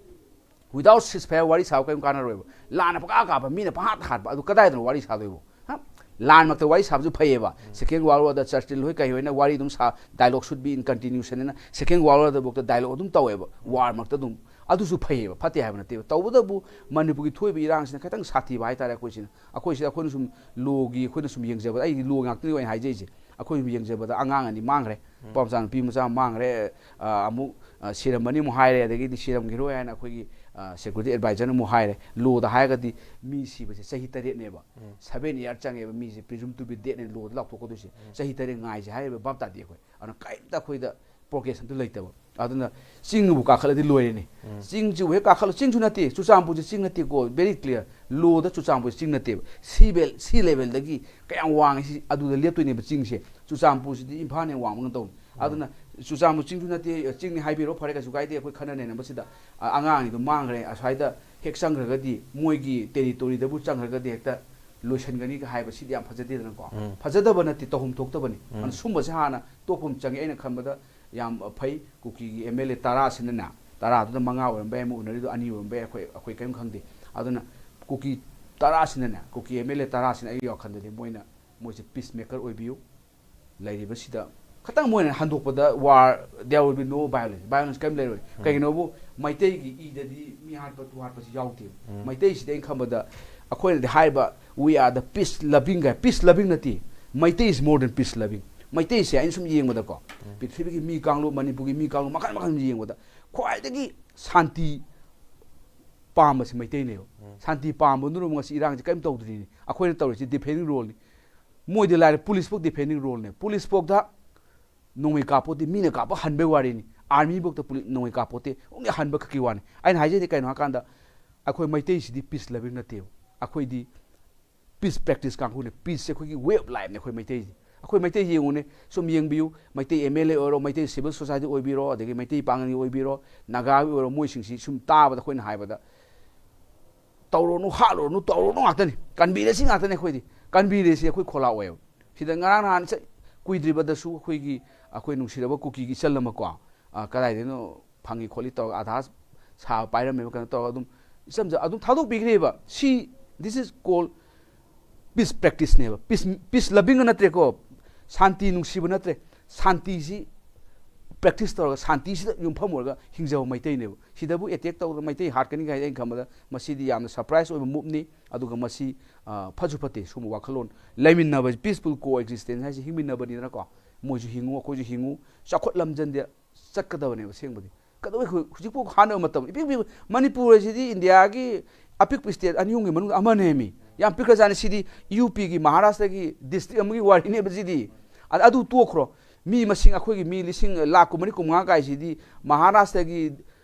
Without ceasefire ꯋꯥꯔꯤ ꯁꯥꯕ ꯀꯔꯤꯝ ꯀꯥꯟꯅꯔꯣꯏꯕ꯫ ꯂꯥꯟꯅ ꯄꯪꯀꯥ ꯀꯥꯞꯄ, ꯃꯤꯅ ꯄꯪꯍꯥꯠ ꯍꯥꯠꯄ, ꯑꯗꯨ ꯀꯗꯥꯏꯗꯅꯣ ꯋꯥꯔꯤ ꯁꯥꯗꯣꯏꯕꯣ? ꯍꯥ? ꯂꯥꯟꯃꯛꯇ ꯋꯥꯔꯤ ꯁꯥꯕꯁꯨ ꯐꯩꯌꯦꯕ꯫ ꯎꯝ꯫ Second World War ꯗ Churchill ꯍꯣꯏ ꯀꯩ ꯍꯣꯏꯅ ꯋꯥꯔꯤ ꯑꯗꯨꯝ ꯁꯥ, dialogue should be in continuation ꯍꯥꯏꯅ Second World War ꯗ ꯐꯥꯎꯗ dialogue ꯑꯗꯨꯝ ꯇꯧꯋꯦꯕ꯫ ꯎꯝ꯫ War ꯃꯛꯇ ꯑꯗꯨꯝ꯫ ꯑꯗꯨꯁꯨ ꯐꯩꯌꯦꯕ, ꯐꯠꯇꯦ ꯍꯥꯏꯕ ꯅꯠꯇꯦꯕ꯫ ꯇꯧꯕꯇꯕꯨ ꯃꯅꯤꯄꯨꯔꯒꯤ ꯊꯣꯛꯏꯕ ꯏꯔꯥꯡꯁꯤꯅ ꯈꯤꯇꯪ ꯁꯥꯊꯤꯕ ꯍꯥꯏꯇꯥꯔꯦ ꯑꯩꯈꯣꯏꯁꯤꯅ꯫ ꯑꯩꯈꯣꯏꯁꯤꯗ ꯑꯩꯈꯣꯏꯅ ꯁꯨꯝ law ꯒꯤ, ꯑꯩꯈꯣꯏꯅ ꯁꯨꯝ ꯌꯦꯡꯖꯕꯗ, ꯑꯩꯗꯤ law ꯉꯥꯛꯇꯅꯤ ꯑꯩꯅ ꯍꯥꯏꯖꯩꯁꯦ꯫ ꯑꯩꯈꯣꯏ ꯁꯨꯝ ꯌꯦꯡꯖꯕꯗ ꯑꯉꯥꯡ ꯑꯅꯤ ꯃꯥꯡꯈ꯭ꯔꯦ꯫ ꯎꯝ꯫ ꯅꯨꯄꯥ ꯃꯆꯥ ꯅꯨꯄꯤ ꯃꯆꯥ ꯑꯃ ꯃꯥꯡꯈ꯭ꯔꯦ꯫ ꯑ, ꯑꯃꯨꯛ, ꯑ, ꯁꯤꯔꯝꯃꯅꯤ ꯑꯃꯨꯛ ꯍꯥꯏꯔꯦ, ꯑꯗꯒꯤꯗꯤ ꯁꯤꯔꯝꯈꯤꯔꯣꯏ ꯍꯥꯏꯅ ꯑꯩꯈꯣꯏꯒꯤ, ꯑ, security advisor ꯅ ꯑꯃꯨꯛ ꯍꯥꯏꯔꯦ꯫ Law ꯗ ꯍꯥꯏꯔꯒꯗꯤ ꯃꯤ ꯁꯤꯕꯁꯦ ꯆꯍꯤ ꯇꯔꯦꯠꯅꯦꯕ꯫ ꯎꯝ꯫ Seven year ꯆꯪꯉꯦꯕ ꯃꯤꯁꯦ presume to be dead ꯅ law ꯗ ꯂꯥꯎꯊꯣꯛꯀꯗꯣꯏꯁꯦ꯫ ꯎꯝ꯫ ꯆꯍꯤ ꯇꯔꯦꯠ ꯉꯥꯏꯁꯦ ꯍꯥꯏꯔꯤꯕ ꯚꯥꯞ ꯇꯥꯗꯦ ꯑꯩꯈꯣꯏ꯫ ꯑꯗꯨꯅ ꯀꯔꯤꯝꯇ ꯑꯩꯈꯣꯏꯗ progress ꯑꯝꯇ ꯂꯩꯇꯕ꯫ ꯑꯗꯨꯅ ꯆꯤꯡꯕꯨ ꯀꯥꯈꯠꯂꯗꯤ ꯂꯣꯏꯔꯦꯅꯦ꯫ ꯆꯤꯡꯁꯤꯕꯨ ꯍꯦꯛ ꯀꯥꯈꯠꯂ, ꯆꯤꯡꯁꯨ ꯅꯠꯇꯦ, ꯆꯨꯔꯆꯥꯟꯄꯨꯔꯁꯤ ꯆꯤꯡ ꯅꯠꯇꯦꯀꯣ, very clear꯫ Lawꯗ ꯆꯨꯔꯆꯥꯟꯄꯨꯔꯁꯤ ꯆꯤꯡ ꯅꯠꯇꯦꯕ꯫ Sea level, sea levelꯗꯒꯤ ꯀꯌꯥꯝ ꯋꯥꯡꯉꯤ ꯁꯤ, ꯑꯗꯨꯗ ꯂꯦꯞꯇꯣꯏꯅꯦꯕ ꯆꯤꯡꯁꯦ꯫ ꯆꯨꯔꯆꯥꯟꯄꯨꯔꯁꯤꯗꯤ ꯏꯝꯐꯥꯜꯅ ꯍꯦꯟꯅ ꯋꯥꯡꯕ ꯉꯝ ꯇꯧꯅꯤ꯫ ꯑꯗꯨꯅ ꯆꯨꯔꯆꯥꯟꯄꯨꯔ ꯆꯤꯡꯁꯨ ꯅꯠꯇꯦ, ꯆꯤꯡꯅꯤ ꯍꯥꯏꯕꯤꯔꯣ, ꯐꯔꯦ, ꯀꯩꯁꯨ ꯀꯥꯏꯗꯦ꯫ ꯑꯩꯈꯣꯏ ꯈꯟꯅ ꯅꯩꯅꯕꯁꯤꯗ, ꯑ, ꯑꯉꯥꯡ ꯑꯅꯤꯗꯣ ꯃꯥꯡꯈ꯭ꯔꯦ, ꯑꯁ꯭ꯋꯥꯏꯗ ꯍꯦꯛ ꯆꯪꯈ꯭ꯔꯒꯗꯤ, ꯃꯣꯏꯒꯤ territoryꯗꯕꯨ ꯆꯪꯈ꯭ꯔꯒꯗꯤ ꯍꯦꯛꯇ ꯂꯣꯏꯁꯤꯟꯒꯅꯤꯒ ꯍꯥꯏꯕꯁꯤꯗꯤ ꯌꯥꯝ ꯐꯖꯗꯦꯗꯅꯀꯣ꯫ ꯐꯖꯗꯕ ꯅꯠꯇꯦ, ꯇꯧꯐꯝ ꯊꯣꯛꯇꯕꯅꯤ꯫ ꯑꯗꯨꯅ ꯁꯨꯝꯕꯁꯦ ꯍꯥꯟꯅ ꯇꯣꯛꯐꯝ ꯆꯪꯉꯤ꯫ ꯑꯩꯅ ꯈꯟꯕꯗ ꯌꯥꯝ ꯐꯩ꯫ ꯀꯨꯀꯤꯒꯤ MLA ꯇꯔꯥꯁꯤꯅꯅꯦ, ꯇꯔꯥꯗꯨꯗ ꯃꯉꯥ ꯑꯣꯏꯔꯝꯕ ꯌꯥꯏ, ꯑꯃ ꯎꯅꯔꯤꯗꯣ ꯑꯅꯤ ꯑꯣꯏꯔꯝꯕ ꯌꯥꯏ, ꯑꯩꯈꯣꯏ, ꯑꯩꯈꯣꯏ ꯀꯔꯤꯝ ꯈꯪꯗꯦ꯫ ꯑꯗꯨꯅ ꯀꯨꯀꯤ ꯇꯔꯥꯁꯤꯅꯅꯦ, ꯀꯨꯀꯤ MLA ꯇꯔꯥꯁꯤꯅ ꯑꯩꯒꯤ ꯋꯥꯈꯜꯗꯗꯤ ꯃꯣꯏꯅ, ꯃꯣꯏꯁꯦ peace maker ꯑꯣꯏꯕꯤꯌꯨ꯫ ꯂꯩꯔꯤꯕꯁꯤꯗ ꯈꯇꯪ ꯃꯣꯏꯅ ꯍꯟꯗꯣꯛꯄꯗ war, there will be no violence, violence ꯀꯔꯤꯝ ꯂꯩꯔꯣꯏ꯫ ꯀꯩꯒꯤꯅꯣꯕꯨ ꯃꯩꯇꯩꯒꯤ ꯏꯗꯗꯤ ꯃꯤ ꯍꯥꯠꯄ, ꯇꯨ ꯍꯥꯠꯄꯁꯤ ꯌꯥꯎꯗꯦꯕ꯫ ꯃꯩꯇꯩꯁꯤꯗꯤ ꯑꯩꯅ ꯈꯟꯕꯗ ꯑꯩꯈꯣꯏꯅꯗꯤ ꯍꯥꯏꯕ, "We are the peace loving guy", peace loving ꯅꯠꯇꯦ, Meitei is more than peace loving꯫ ꯃꯩꯇꯩꯁꯦ ꯑꯩꯅ ꯁꯨꯝ ꯌꯦꯡꯕꯗꯀꯣ, ꯄ꯭ꯔꯤꯊꯤꯕꯤꯒꯤ ꯃꯤ ꯀꯥꯡꯂꯨꯞ, ꯃꯅꯤꯄꯨꯔꯒꯤ ꯃꯤ ꯀꯥꯡꯂꯨꯞ ꯃꯈꯜ ꯃꯈꯜ ꯌꯦꯡꯕꯗ ꯈ꯭ꯋꯥꯏꯗꯒꯤ ꯁꯥꯟꯇꯤ ꯄꯥꯝꯕꯁꯤ ꯃꯩꯇꯩꯅꯦꯕ꯫ ꯁꯥꯟꯇꯤ ꯄꯥꯝꯕꯗꯨꯅ ꯉꯁꯤ ꯏꯔꯥꯡꯁꯤ ꯀꯔꯤꯝ ꯇꯧꯗ꯭ꯔꯤꯅꯤ꯫ ꯑꯩꯈꯣꯏꯅ ꯇꯧꯔꯤꯁꯤ defending roleꯅꯤ꯫ ꯃꯣꯏꯗꯤ ꯂꯥꯏꯔꯦ, ꯄꯨꯂꯤꯁꯐꯧ defending roleꯅꯦ꯫ ꯄꯨꯂꯤꯁꯐꯧꯗ ꯅꯣꯡꯃꯩ ꯀꯥꯞꯄꯣꯠꯇꯦ, ꯃꯤꯅ ꯀꯥꯞꯄ ꯍꯟꯕꯩ ꯋꯥꯔꯤꯅꯤ꯫ ꯑꯥꯔꯃꯤꯐꯧꯗ ꯄꯨꯂꯤ-, ꯅꯣꯡꯃꯩ ꯀꯥꯞꯄꯣꯠꯇꯦ, only ꯍꯟꯕ ꯈꯛꯀꯤ ꯋꯥꯅꯤ꯫ ꯑꯩꯅ ꯍꯥꯏꯖꯩꯗꯤ ꯀꯩꯅꯣ ꯍꯥꯏꯀꯥꯟꯗ, ꯑꯩꯈꯣꯏ ꯃꯩꯇꯩꯁꯤꯗꯤ peace loving ꯅꯠꯇꯦꯕ꯫ ꯑꯩꯈꯣꯏꯗꯤ peace practice ꯀꯥꯡꯕꯨꯅꯦ꯫ Peaceꯁꯦ ꯑꯩꯈꯣꯏꯒꯤ way of lifeꯅꯦ ꯑꯩꯈꯣꯏ ꯃꯩꯇꯩꯁꯦ꯫ ꯑꯩꯈꯣꯏ ꯃꯩꯇꯩ ꯌꯦꯡꯉꯨꯅꯦ, ꯁꯨꯝ ꯌꯦꯡꯕꯤꯌꯨ, ꯃꯩꯇꯩ MLA ꯑꯣꯏꯔꯣ, ꯃꯩꯇꯩ civil society ꯑꯣꯏꯕꯤꯔꯣ, ꯑꯗꯒꯤ ꯃꯩꯇꯩ ꯄꯥꯉꯜꯒꯤ ꯑꯣꯏꯕꯤꯔꯣ, ꯅꯥꯒꯥꯒꯤ ꯑꯣꯏꯔꯣ, ꯃꯣꯏꯁꯤꯡꯁꯤ ꯁꯨꯝ ꯇꯥꯕꯗ ꯑꯩꯈꯣꯏꯅ ꯍꯥꯏꯕꯗ, "ꯇꯧꯔꯨꯔꯅꯨ, ꯍꯥꯠꯂꯨꯔꯅꯨ, ꯇꯧꯔꯨꯔꯅꯨ" ꯉꯥꯛꯇꯅꯤ꯫ Conspiracy ꯉꯥꯛꯇꯅꯤ ꯑꯩꯈꯣꯏꯗꯤ꯫ Conspiracy ꯑꯩꯈꯣꯏ ꯈꯣꯜꯂꯥꯎ ꯑꯣꯏꯌꯦꯕ꯫ ꯁꯤꯗ ꯉꯔꯥꯡ ꯅꯍꯥꯟ ꯆ-, ꯀꯨꯏꯗ꯭ꯔꯤꯕꯗꯁꯨ ꯑꯩꯈꯣꯏꯒꯤ, ꯑꯩꯈꯣꯏ ꯅꯨꯡꯁꯤꯔꯕ ꯀꯨꯀꯤꯒꯤ ꯏꯆꯜ ꯑꯃ ꯀꯣ, ꯑ, ꯀꯗꯥꯏꯗꯅꯣ ꯐꯪꯉꯤ ꯈꯣꯠꯂꯤ ꯇꯧꯔꯒ ꯑꯥꯙꯥꯔ ꯁꯥꯕ ꯄꯥꯏꯔꯝꯃꯦꯕ, ꯀꯩꯅꯣ ꯇꯧꯔꯒ ꯑꯗꯨꯝ ꯏꯆꯝ ꯆ-, ꯑꯗꯨꯝ ꯊꯥꯗꯣꯛꯄꯤꯈ꯭ꯔꯦꯕ꯫ ꯁꯤ, this is called peace practiceꯅꯦꯕ꯫ Peace, peace lovingꯒ ꯅꯠꯇ꯭ꯔꯦꯀꯣ, ꯁꯥꯟꯇꯤ ꯅꯨꯡꯁꯤꯕ ꯅꯠꯇ꯭ꯔꯦ꯫ ꯁꯥꯟꯇꯤꯁꯤ practice ꯇꯧꯔꯒ ꯁꯥꯟꯇꯤꯁꯤꯗ ꯌꯨꯝꯐꯝ ꯑꯣꯏꯔꯒ ꯍꯤꯡꯖꯕ ꯃꯩꯇꯩꯅꯦꯕ꯫ ꯁꯤꯗꯕꯨ attack ꯇꯧꯗꯅ ꯃꯩꯇꯩ ꯍꯥꯠꯀꯅꯤ ꯍꯥꯏꯗꯤ ꯑꯩꯅ ꯈꯟꯕꯗ ꯃꯁꯤꯗꯤ ꯌꯥꯝꯅ surprise ꯑꯣꯏꯕ moveꯅꯤ꯫ ꯑꯗꯨꯒ ꯃꯁꯤ, ꯑ, ꯐꯠꯁꯨ ꯐꯠꯇꯦ꯫ ꯁꯨꯝꯕ ꯋꯥꯈꯜꯂꯣꯟ ꯂꯩꯃꯤꯟꯅꯕ, peaceful coexistence ꯍꯥꯏꯁꯦ ꯍꯤꯡꯃꯤꯟꯅꯕꯅꯤꯗꯅꯀꯣ꯫ ꯃꯣꯏꯁꯨ ꯍꯤꯡꯉꯨ, ꯑꯩꯈꯣꯏꯁꯨ ꯍꯤꯡꯉꯨ, ꯆꯥꯎꯈꯠ ꯂꯝꯖꯟꯗꯦ ꯆꯠꯀꯗꯕꯅꯦꯕ ꯑꯁꯦꯡꯕꯗꯤ꯫ ꯀꯩꯗꯧꯕꯩ ꯍꯧ-, ꯍꯧꯖꯤꯛꯐꯥꯎ ꯍꯥꯟꯅ ꯃꯇꯝ, ꯏꯄꯤꯛ ꯄꯤꯛꯄ ꯃꯅꯤꯄꯨꯔ ꯑꯁꯤꯗꯤ ꯏꯟꯗꯤꯌꯥꯒꯤ ꯑꯄꯤꯛꯄ state ꯑꯅꯤ ꯑꯍꯨꯝꯒꯤ ꯃꯅꯨꯡꯗ ꯑꯃꯅꯦꯃꯤ꯫ ꯌꯥꯝ ꯄꯤꯛꯈ꯭ꯔꯖꯥꯠꯅꯤ꯫ ꯁꯤꯗꯤ UPꯒꯤ, ꯃꯍꯥꯔꯥꯁꯇ꯭ꯔꯒꯤ district ꯑꯃꯒꯤ ꯋꯥꯔꯤꯅꯦꯕ ꯁꯤꯗꯤ꯫ ꯑ-, ꯑꯗꯨ ꯇꯣꯛꯈ꯭ꯔꯣ꯫ ꯃꯤ ꯃꯁꯤꯡ, ꯑꯩꯈꯣꯏꯒꯤ ꯃꯤ ꯂꯤꯁꯤꯡ, ꯂꯥꯈ ꯀꯨꯟꯃꯔꯤ ꯀꯨꯟꯃꯉꯥ ꯀꯥꯏꯁꯤꯗꯤ ꯃꯍꯥꯔꯥꯁꯇ꯭ꯔꯒꯤ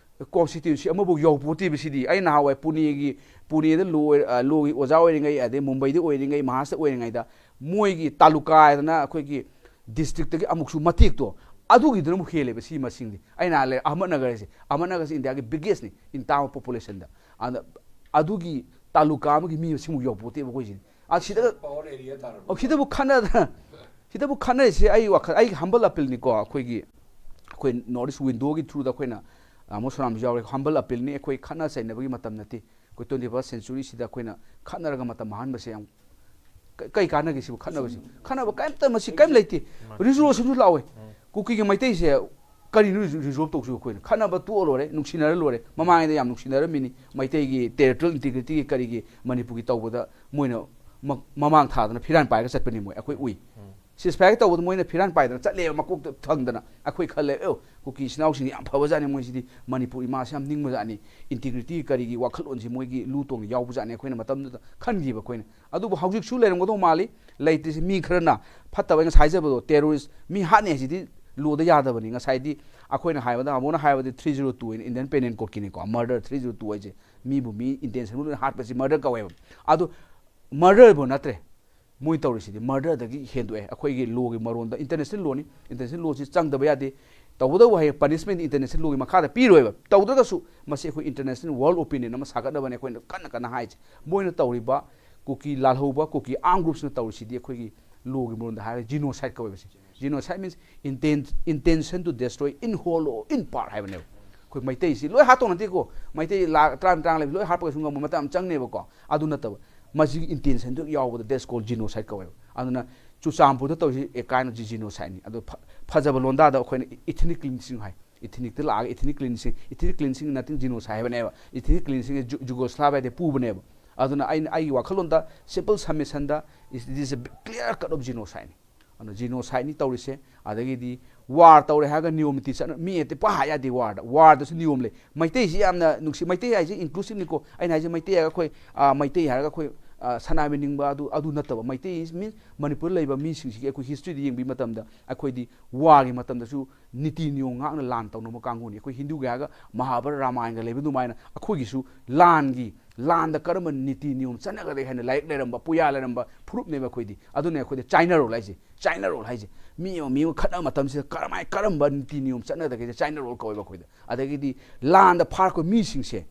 ꯀꯣꯟꯁꯇꯤꯇ꯭ꯌꯨꯟꯁꯤ ꯑꯃꯐꯥꯎ ꯌꯧꯄꯣꯠꯇꯦꯕ ꯁꯤꯗꯤ꯫ ꯑꯩ ꯅꯍꯥꯟꯋꯥꯏ ꯄꯨꯅꯦꯒꯤ, ꯄꯨꯅꯦꯗ ꯂꯣ ꯑꯣꯏ-, ꯑ, ꯂꯣꯒꯤ ꯑꯣꯖꯥ ꯑꯣꯏꯔꯤꯉꯩ, ꯑꯗꯩ ꯃꯨꯝꯕꯩꯗ ꯑꯣꯏꯔꯤꯉꯩ, ꯃꯍꯥꯔꯥꯁꯇ꯭ꯔ ꯑꯣꯏꯔꯤꯉꯩꯗ ꯃꯣꯏꯒꯤ ꯇꯥꯂꯨꯀꯥ ꯍꯥꯏꯗꯅ ꯑꯩꯈꯣꯏꯒꯤ ꯗꯤꯁꯇ꯭ꯔꯤꯛꯇꯒꯤ ꯑꯃꯨꯛꯁꯨ ꯃꯇꯦꯛꯇꯣ, ꯑꯗꯨꯒꯤꯗꯨꯅ ꯑꯃꯨꯛ ꯍꯦꯜꯂꯦꯕ ꯁꯤ ꯃꯁꯤꯡꯗꯤ꯫ ꯑꯩꯅ ꯍꯥꯏ ꯂꯩ ꯑꯍꯃꯠꯅꯒꯔꯁꯦ, ꯑꯍꯃꯠꯅꯒꯔꯁꯦ ꯏꯟꯗꯤꯌꯥꯒꯤ ꯕꯤꯒꯦꯁꯅꯤ ꯏꯟ ꯇꯥꯔꯝ ꯑꯣꯐ ꯄꯣꯄꯨꯂꯦꯁꯟꯗ꯫ ꯑꯗ ꯑꯗꯨꯒꯤ ꯇꯥꯂꯨꯀꯥ ꯑꯃꯒꯤ ꯃꯤ ꯃꯁꯤꯡꯕꯨ ꯌꯧꯄꯣꯠꯇꯦꯕ ꯑꯩꯈꯣꯏꯁꯤꯗꯤ꯫ ꯑ, ꯁꯤꯗ, ꯄꯋꯥꯔ ꯑꯦꯔꯤꯌꯥ ꯇꯥꯔꯕ? ꯑꯣ, ꯁꯤꯗꯕꯨ ꯈꯟꯅꯗꯅ, ꯁꯤꯗꯕꯨ ꯈꯟꯅꯔꯤꯁꯦ ꯑꯩ ꯋꯥꯈꯜ, ꯑꯩꯒꯤ ꯍꯝꯕꯜ ꯑꯄꯤꯜꯅꯤꯀꯣ꯫ ꯑꯩꯈꯣꯏꯒꯤ, ꯑꯩꯈꯣꯏ ꯅꯣꯔꯠ ꯏꯁ ꯋꯤꯟꯗꯣꯒꯤ ꯊ꯭ꯔꯨꯗ ꯑꯩꯈꯣꯏꯅ ꯑꯃꯨꯛ ꯁꯣꯅꯥꯝꯁꯨ ꯌꯥꯎꯔꯦ꯫ ꯍꯝꯕꯜ ꯑꯄꯤꯜꯅꯤ, ꯑꯩꯈꯣꯏ ꯈꯠꯅ ꯆꯩꯅꯕꯒꯤ ꯃꯇꯝ ꯅꯠꯇꯦ꯫ ꯑꯩꯈꯣꯏ ꯇ꯭ꯋꯦꯟꯇꯤ ꯐꯥꯔꯁ ꯁꯦꯟꯆꯨꯔꯤꯁꯤꯗ ꯑꯩꯈꯣꯏꯅ ꯈꯠꯅꯔꯒ ꯃꯇꯝ ꯃꯥꯡꯍꯟꯕꯁꯦ ꯌꯥꯝ ꯀ-, ꯀꯩ ꯀꯥꯟꯅꯒꯦ ꯁꯤꯕꯨ ꯈꯠꯅꯕꯁꯤꯕꯨ? ꯈꯠꯅꯕ ꯀꯩꯝꯇ ꯃꯁꯤ ꯀꯩꯝ ꯂꯩꯇꯦ꯫ ꯔꯤꯖꯣꯂꯨꯁꯟꯁꯨ ꯂꯥꯛꯑꯣꯏ꯫ ꯀꯨꯀꯤꯒ ꯃꯩꯇꯩꯁꯦ ꯀꯔꯤꯅꯣ ꯔꯤꯖꯣ-, ꯔꯤꯖꯣꯜꯕ ꯇꯧꯁꯤꯕ? ꯑꯩꯈꯣꯏꯅ ꯈꯠꯅꯕ ꯇꯣꯛꯑ ꯂꯣꯏꯔꯦ, ꯅꯨꯡꯁꯤꯅꯔ ꯂꯣꯏꯔꯦ꯫ ꯃꯃꯥꯡꯉꯩꯗ ꯌꯥꯝ ꯅꯨꯡꯁꯤꯅꯔꯝꯃꯤꯅꯤ꯫ ꯃꯩꯇꯩꯒꯤ ꯇꯦꯔꯤꯇꯣꯔꯤꯌꯦꯜ ꯏꯟꯇꯤꯒ꯭ꯔꯤꯇꯤꯒꯤ ꯀꯔꯤꯒꯤ ꯃꯅꯤꯄꯨꯔꯒꯤ ꯇꯧꯕꯗ ꯃꯣꯏꯅ ꯃ-, ꯃꯃꯥꯡ ꯊꯥꯗꯅ ꯐꯤꯔꯥꯟ ꯄꯥꯏꯔꯒ ꯆꯠꯄꯅꯤ ꯃꯣꯏ, ꯑꯩꯈꯣꯏ ꯎꯏ꯫ ꯁꯤꯁꯐꯥꯏꯌꯔ ꯇꯧꯕꯗ ꯃꯣꯏꯅ ꯐꯤꯔꯥꯟ ꯄꯥꯏꯗꯅ ꯆꯠꯂꯦꯕ ꯃꯀꯣꯛꯇ ꯊꯪꯗꯅ꯫ ꯑꯩꯈꯣꯏ ꯈꯜꯂꯦ, "ꯑꯦ, ꯀꯨꯀꯤ ꯏꯆꯤꯟ ꯏꯅꯥꯎꯁꯤꯡꯁꯦ ꯌꯥꯝ ꯐꯕꯖꯥꯠꯅꯤ, ꯃꯣꯏꯁꯤꯗꯤ ꯃꯅꯤꯄꯨꯔ ꯏꯃꯥꯁꯦ ꯌꯥꯝ ꯅꯤꯡꯕꯖꯥꯠꯅꯤ, ꯏꯟꯇꯤꯒ꯭ꯔꯤꯇꯤ ꯀꯔꯤꯒꯤ ꯋꯥꯈꯜꯂꯣꯟꯁꯤ ꯃꯣꯏꯒꯤ ꯂꯨ ꯇꯣꯡꯗ ꯌꯥꯎꯕꯖꯥꯠꯅꯤ", ꯑꯩꯈꯣꯏꯅ ꯃꯇꯝꯗꯨꯗ ꯈꯟꯈꯤꯕ ꯑꯩꯈꯣꯏꯅ꯫ ꯑꯗꯨꯕꯨ ꯍꯧꯖꯤꯛꯁꯨ ꯂꯩꯔꯝꯒꯗꯧ ꯃꯥꯜꯂꯤ꯫ ꯂꯩꯇ꯭ꯔꯤꯁꯦ ꯃꯤ ꯈꯔꯅ, ꯐꯠꯇꯕ ꯑꯩ ꯉꯁꯥꯏ ꯍꯥꯏꯖꯕꯗꯣ, ꯇꯦꯔꯣꯔꯤꯁ ꯃꯤ ꯍꯥꯠꯅꯤ ꯍꯥꯏꯁꯤꯗꯤ ꯂꯣꯗ ꯌꯥꯗꯕꯅꯤ꯫ ꯉꯁꯥꯏꯗꯤ ꯑꯩꯈꯣꯏꯅ ꯍꯥꯏꯕꯗ, ꯑꯃꯨꯛꯅ ꯍꯥꯏꯕꯗꯤ ꯊ꯭ꯔꯤ ꯖꯤꯔꯣ ꯇꯨ ꯍꯥꯏꯅ ꯏꯟꯗꯤꯌꯟ ꯄꯦꯅꯦꯜ ꯀꯣꯗꯀꯤꯅꯤꯀꯣ, ꯃꯔꯗꯔ ꯊ꯭ꯔꯤ ꯖꯤꯔꯣ ꯇꯨ ꯍꯥꯏꯁꯦ ꯃꯤꯕꯨ ꯃꯤ ꯏꯟꯇꯦꯟꯁꯟꯕꯨ ꯂꯣꯏꯅ ꯍꯥꯠꯄꯁꯤ ꯃꯔꯗꯔ ꯀꯧꯋꯦꯕ꯫ ꯑꯗꯨ ꯃꯔꯗꯔꯕꯨ ꯅꯠꯇ꯭ꯔꯦ꯫ ꯃꯣꯏ ꯇꯧꯔꯤꯁꯤꯗꯤ ꯃꯔꯗꯔꯗꯒꯤ ꯍꯦꯟꯗꯣꯛꯑꯦ꯫ ꯑꯩꯈꯣꯏꯒꯤ ꯂꯣꯒꯤ ꯃꯔꯣꯟꯗ, ꯏꯟꯇꯔꯅꯦꯁꯅꯦꯜ ꯂꯣꯅꯤ, ꯏꯟꯇꯔꯅꯦꯁꯅꯦꯜ ꯂꯣꯁꯤ ꯆꯪꯗꯕ ꯌꯥꯗꯦ꯫ ꯇꯧꯕꯇꯕꯨ ꯍꯌꯦꯡ ꯄꯅꯤꯁꯃꯦꯟ ꯏꯟꯇꯔꯅꯦꯁꯅꯦꯜ ꯂꯣꯒꯤ ꯃꯈꯥꯗ ꯄꯤꯔꯣꯏꯕ꯫ ꯇꯧꯗ꯭ꯔꯒꯁꯨ ꯃꯁꯤ ꯑꯩꯈꯣꯏ ꯏꯟꯇꯔꯅꯦꯁꯅꯦꯜ ꯋꯥꯔꯜ ꯑꯣꯄꯤꯅꯤꯌꯟ ꯑꯃ ꯁꯥꯒꯠꯅꯕꯅꯦ ꯑꯩꯈꯣꯏꯅ ꯀꯟꯅ ꯀꯟꯅ ꯍꯥꯏꯁꯦ꯫ ꯃꯣꯏꯅ ꯇꯧꯔꯤꯕ ꯀꯨꯀꯤ ꯂꯥꯜꯍꯧꯕ, ꯀꯨꯀꯤ ꯑꯥꯔꯝ ꯒ꯭ꯔꯨꯞꯁꯤꯅ ꯇꯧꯔꯤꯁꯤꯗꯤ ꯑꯩꯈꯣꯏꯒꯤ ꯂꯣꯒꯤ ꯃꯔꯣꯟꯗ ꯍꯥꯏꯔꯒ ꯖꯤꯅꯣꯁꯥꯏꯠ ꯀꯧꯋꯦꯕ ꯁꯤ꯫ Genocide means inten-, intention to destroy in whole or in part ꯍꯥꯏꯕꯅꯦꯕ꯫ ꯑꯩꯈꯣꯏ ꯃꯩꯇꯩꯁꯤ ꯂꯣꯏ ꯍꯥꯠꯇꯧ ꯅꯠꯇꯦꯀꯣ꯫ ꯃꯩꯇꯩ ꯂꯥꯈ ꯇꯔꯥ, ꯇꯔꯥꯃꯉꯥ ꯂꯩꯕ ꯂꯣꯏ ꯍꯥꯠꯄ ꯀꯩꯁꯨ ꯉꯝꯕ ꯃꯇꯝ ꯌꯥꯝ ꯆꯪꯅꯦꯕꯀꯣ꯫ ꯑꯗꯨ ꯅꯠꯇꯕ, ꯃꯁꯤꯒꯤ ꯏꯟꯇꯦꯟꯁꯟꯗꯨ ꯌꯥꯎꯕꯗ that's called genocide ꯀꯧꯋꯦꯕ꯫ ꯑꯗꯨꯅ ꯆꯨꯔꯆꯥꯟꯄꯨꯔꯗ ꯇꯧꯔꯤꯁꯤ a kind of genocide ꯅꯤ꯫ ꯑꯗꯣ ꯐ-, ꯐꯖꯕ ꯂꯣꯟꯗꯥꯗ ꯑꯩꯈꯣꯏꯅ ethnic cleansing ꯍꯥꯏ꯫ Ethnic ꯇ ꯂꯥꯛꯑꯒ ethnic cleansing, ethnic cleansing nothing genocide ꯍꯥꯏꯕꯅꯦꯕ꯫ Ethnic cleansing ꯁꯦ ꯖꯨ-, ꯖꯨꯒꯣꯁ꯭ꯂꯥꯚꯤꯌꯥꯗꯩ ꯄꯨꯕꯅꯦꯕ꯫ ꯑꯗꯨꯅ ꯑꯩꯅ, ꯑꯩꯒꯤ ꯋꯥꯈꯜꯂꯣꯟꯗ simple submission the is, it is a clear cut of genocide ꯅꯤ꯫ ꯑꯗꯨꯅ genocide ꯅꯤ ꯇꯧꯔꯤꯁꯦ꯫ ꯑꯗꯒꯤꯗꯤ ꯋꯥꯔ ꯇꯧꯔꯦ ꯍꯥꯏꯔꯒ ꯅꯤꯌꯣꯝ ꯅꯤꯇꯤ ꯆꯠꯅ, ꯃꯤ ꯍꯦꯛꯇ ꯄꯪꯍꯥꯠ ꯌꯥꯗꯦ ꯋꯥꯔꯗ꯫ ꯋꯥꯔꯗꯁꯨ ꯅꯤꯌꯣꯝ ꯂꯩ꯫ ꯃꯩꯇꯩꯁꯤ ꯌꯥꯝꯅ ꯅꯨꯡꯁꯤ, ꯃꯩꯇꯩ ꯍꯥꯏꯁꯦ inclusive ꯅꯤꯀꯣ꯫ ꯑꯩꯅ ꯍꯥꯏꯁꯦ ꯃꯩꯇꯩ ꯍꯥꯏꯔꯒ ꯑꯩꯈꯣꯏ, ꯑꯥ, ꯃꯩꯇꯩ ꯍꯥꯏꯔꯒ ꯑꯩꯈꯣꯏ ꯑ, ꯁꯅꯥꯃꯍꯤ ꯅꯤꯡꯕ ꯑꯗꯨ, ꯑꯗꯨ ꯅꯠꯇꯕ꯫ ꯃꯩꯇꯩ means ꯃꯅꯤꯄꯨꯔꯗ ꯂꯩꯕ ꯃꯤꯁꯤꯡꯁꯤꯒꯤ ꯑꯩꯈꯣꯏ historyꯗ ꯌꯦꯡꯕꯤꯕ ꯃꯇꯝꯗ, ꯑꯩꯈꯣꯏꯗꯤ warꯒꯤ ꯃꯇꯝꯗꯁꯨ ꯅꯤꯇꯤ ꯅꯤꯌꯣꯝ ꯉꯥꯛꯅ ꯂꯥꯟ ꯇꯧꯅꯕ ꯀꯥꯡꯕꯨꯅꯤ꯫ ꯑꯩꯈꯣꯏ ꯍꯤꯟꯗꯨꯒꯤ ꯍꯥꯏꯔꯒ ꯃꯍꯥꯚꯥꯔꯠ ꯔꯥꯃꯥꯌꯟꯒ ꯂꯩꯕ ꯑꯗꯨꯃꯥꯏꯅ ꯑꯩꯈꯣꯏꯒꯤꯁꯨ ꯂꯥꯟꯒꯤ, ꯂꯥꯟꯗ ꯀꯔꯝꯕ ꯅꯤꯇꯤ ꯅꯤꯌꯣꯝ ꯆꯠꯅꯒꯗꯒꯦ ꯍꯥꯏꯅ ꯂꯥꯏꯔꯤꯛ ꯂꯩꯔꯝꯕ, ꯄꯨꯌꯥ ꯂꯩꯔꯝꯕ ꯐꯨꯔꯨꯞꯅꯦꯕ ꯑꯩꯈꯣꯏꯗꯤ꯫ ꯑꯗꯨꯅ ꯑꯩꯈꯣꯏꯗ ꯆꯥꯏꯅꯥꯔꯣꯜ ꯍꯥꯏꯁꯦ, ꯆꯥꯏꯅꯥꯔꯣꯜ ꯍꯥꯏꯁꯦ꯫ ꯃꯤ ꯑꯃ ꯃꯤ ꯑꯃ ꯈꯠꯅꯕ ꯃꯇꯝꯁꯤꯗ ꯀꯔꯝꯍꯥꯏ, ꯀꯔꯝꯕ ꯅꯤꯇꯤ ꯅꯤꯌꯣꯝ ꯆꯠꯅꯒꯗꯒꯦ ꯆꯥꯏꯅꯥꯔꯣꯜ ꯀꯧꯋꯦꯕ ꯑꯩꯈꯣꯏꯗ꯫ ꯑꯗꯒꯤꯗꯤ ꯂꯥꯟꯗ ꯐꯥꯔꯛꯄ ꯃꯤꯁꯤꯡꯁꯦ,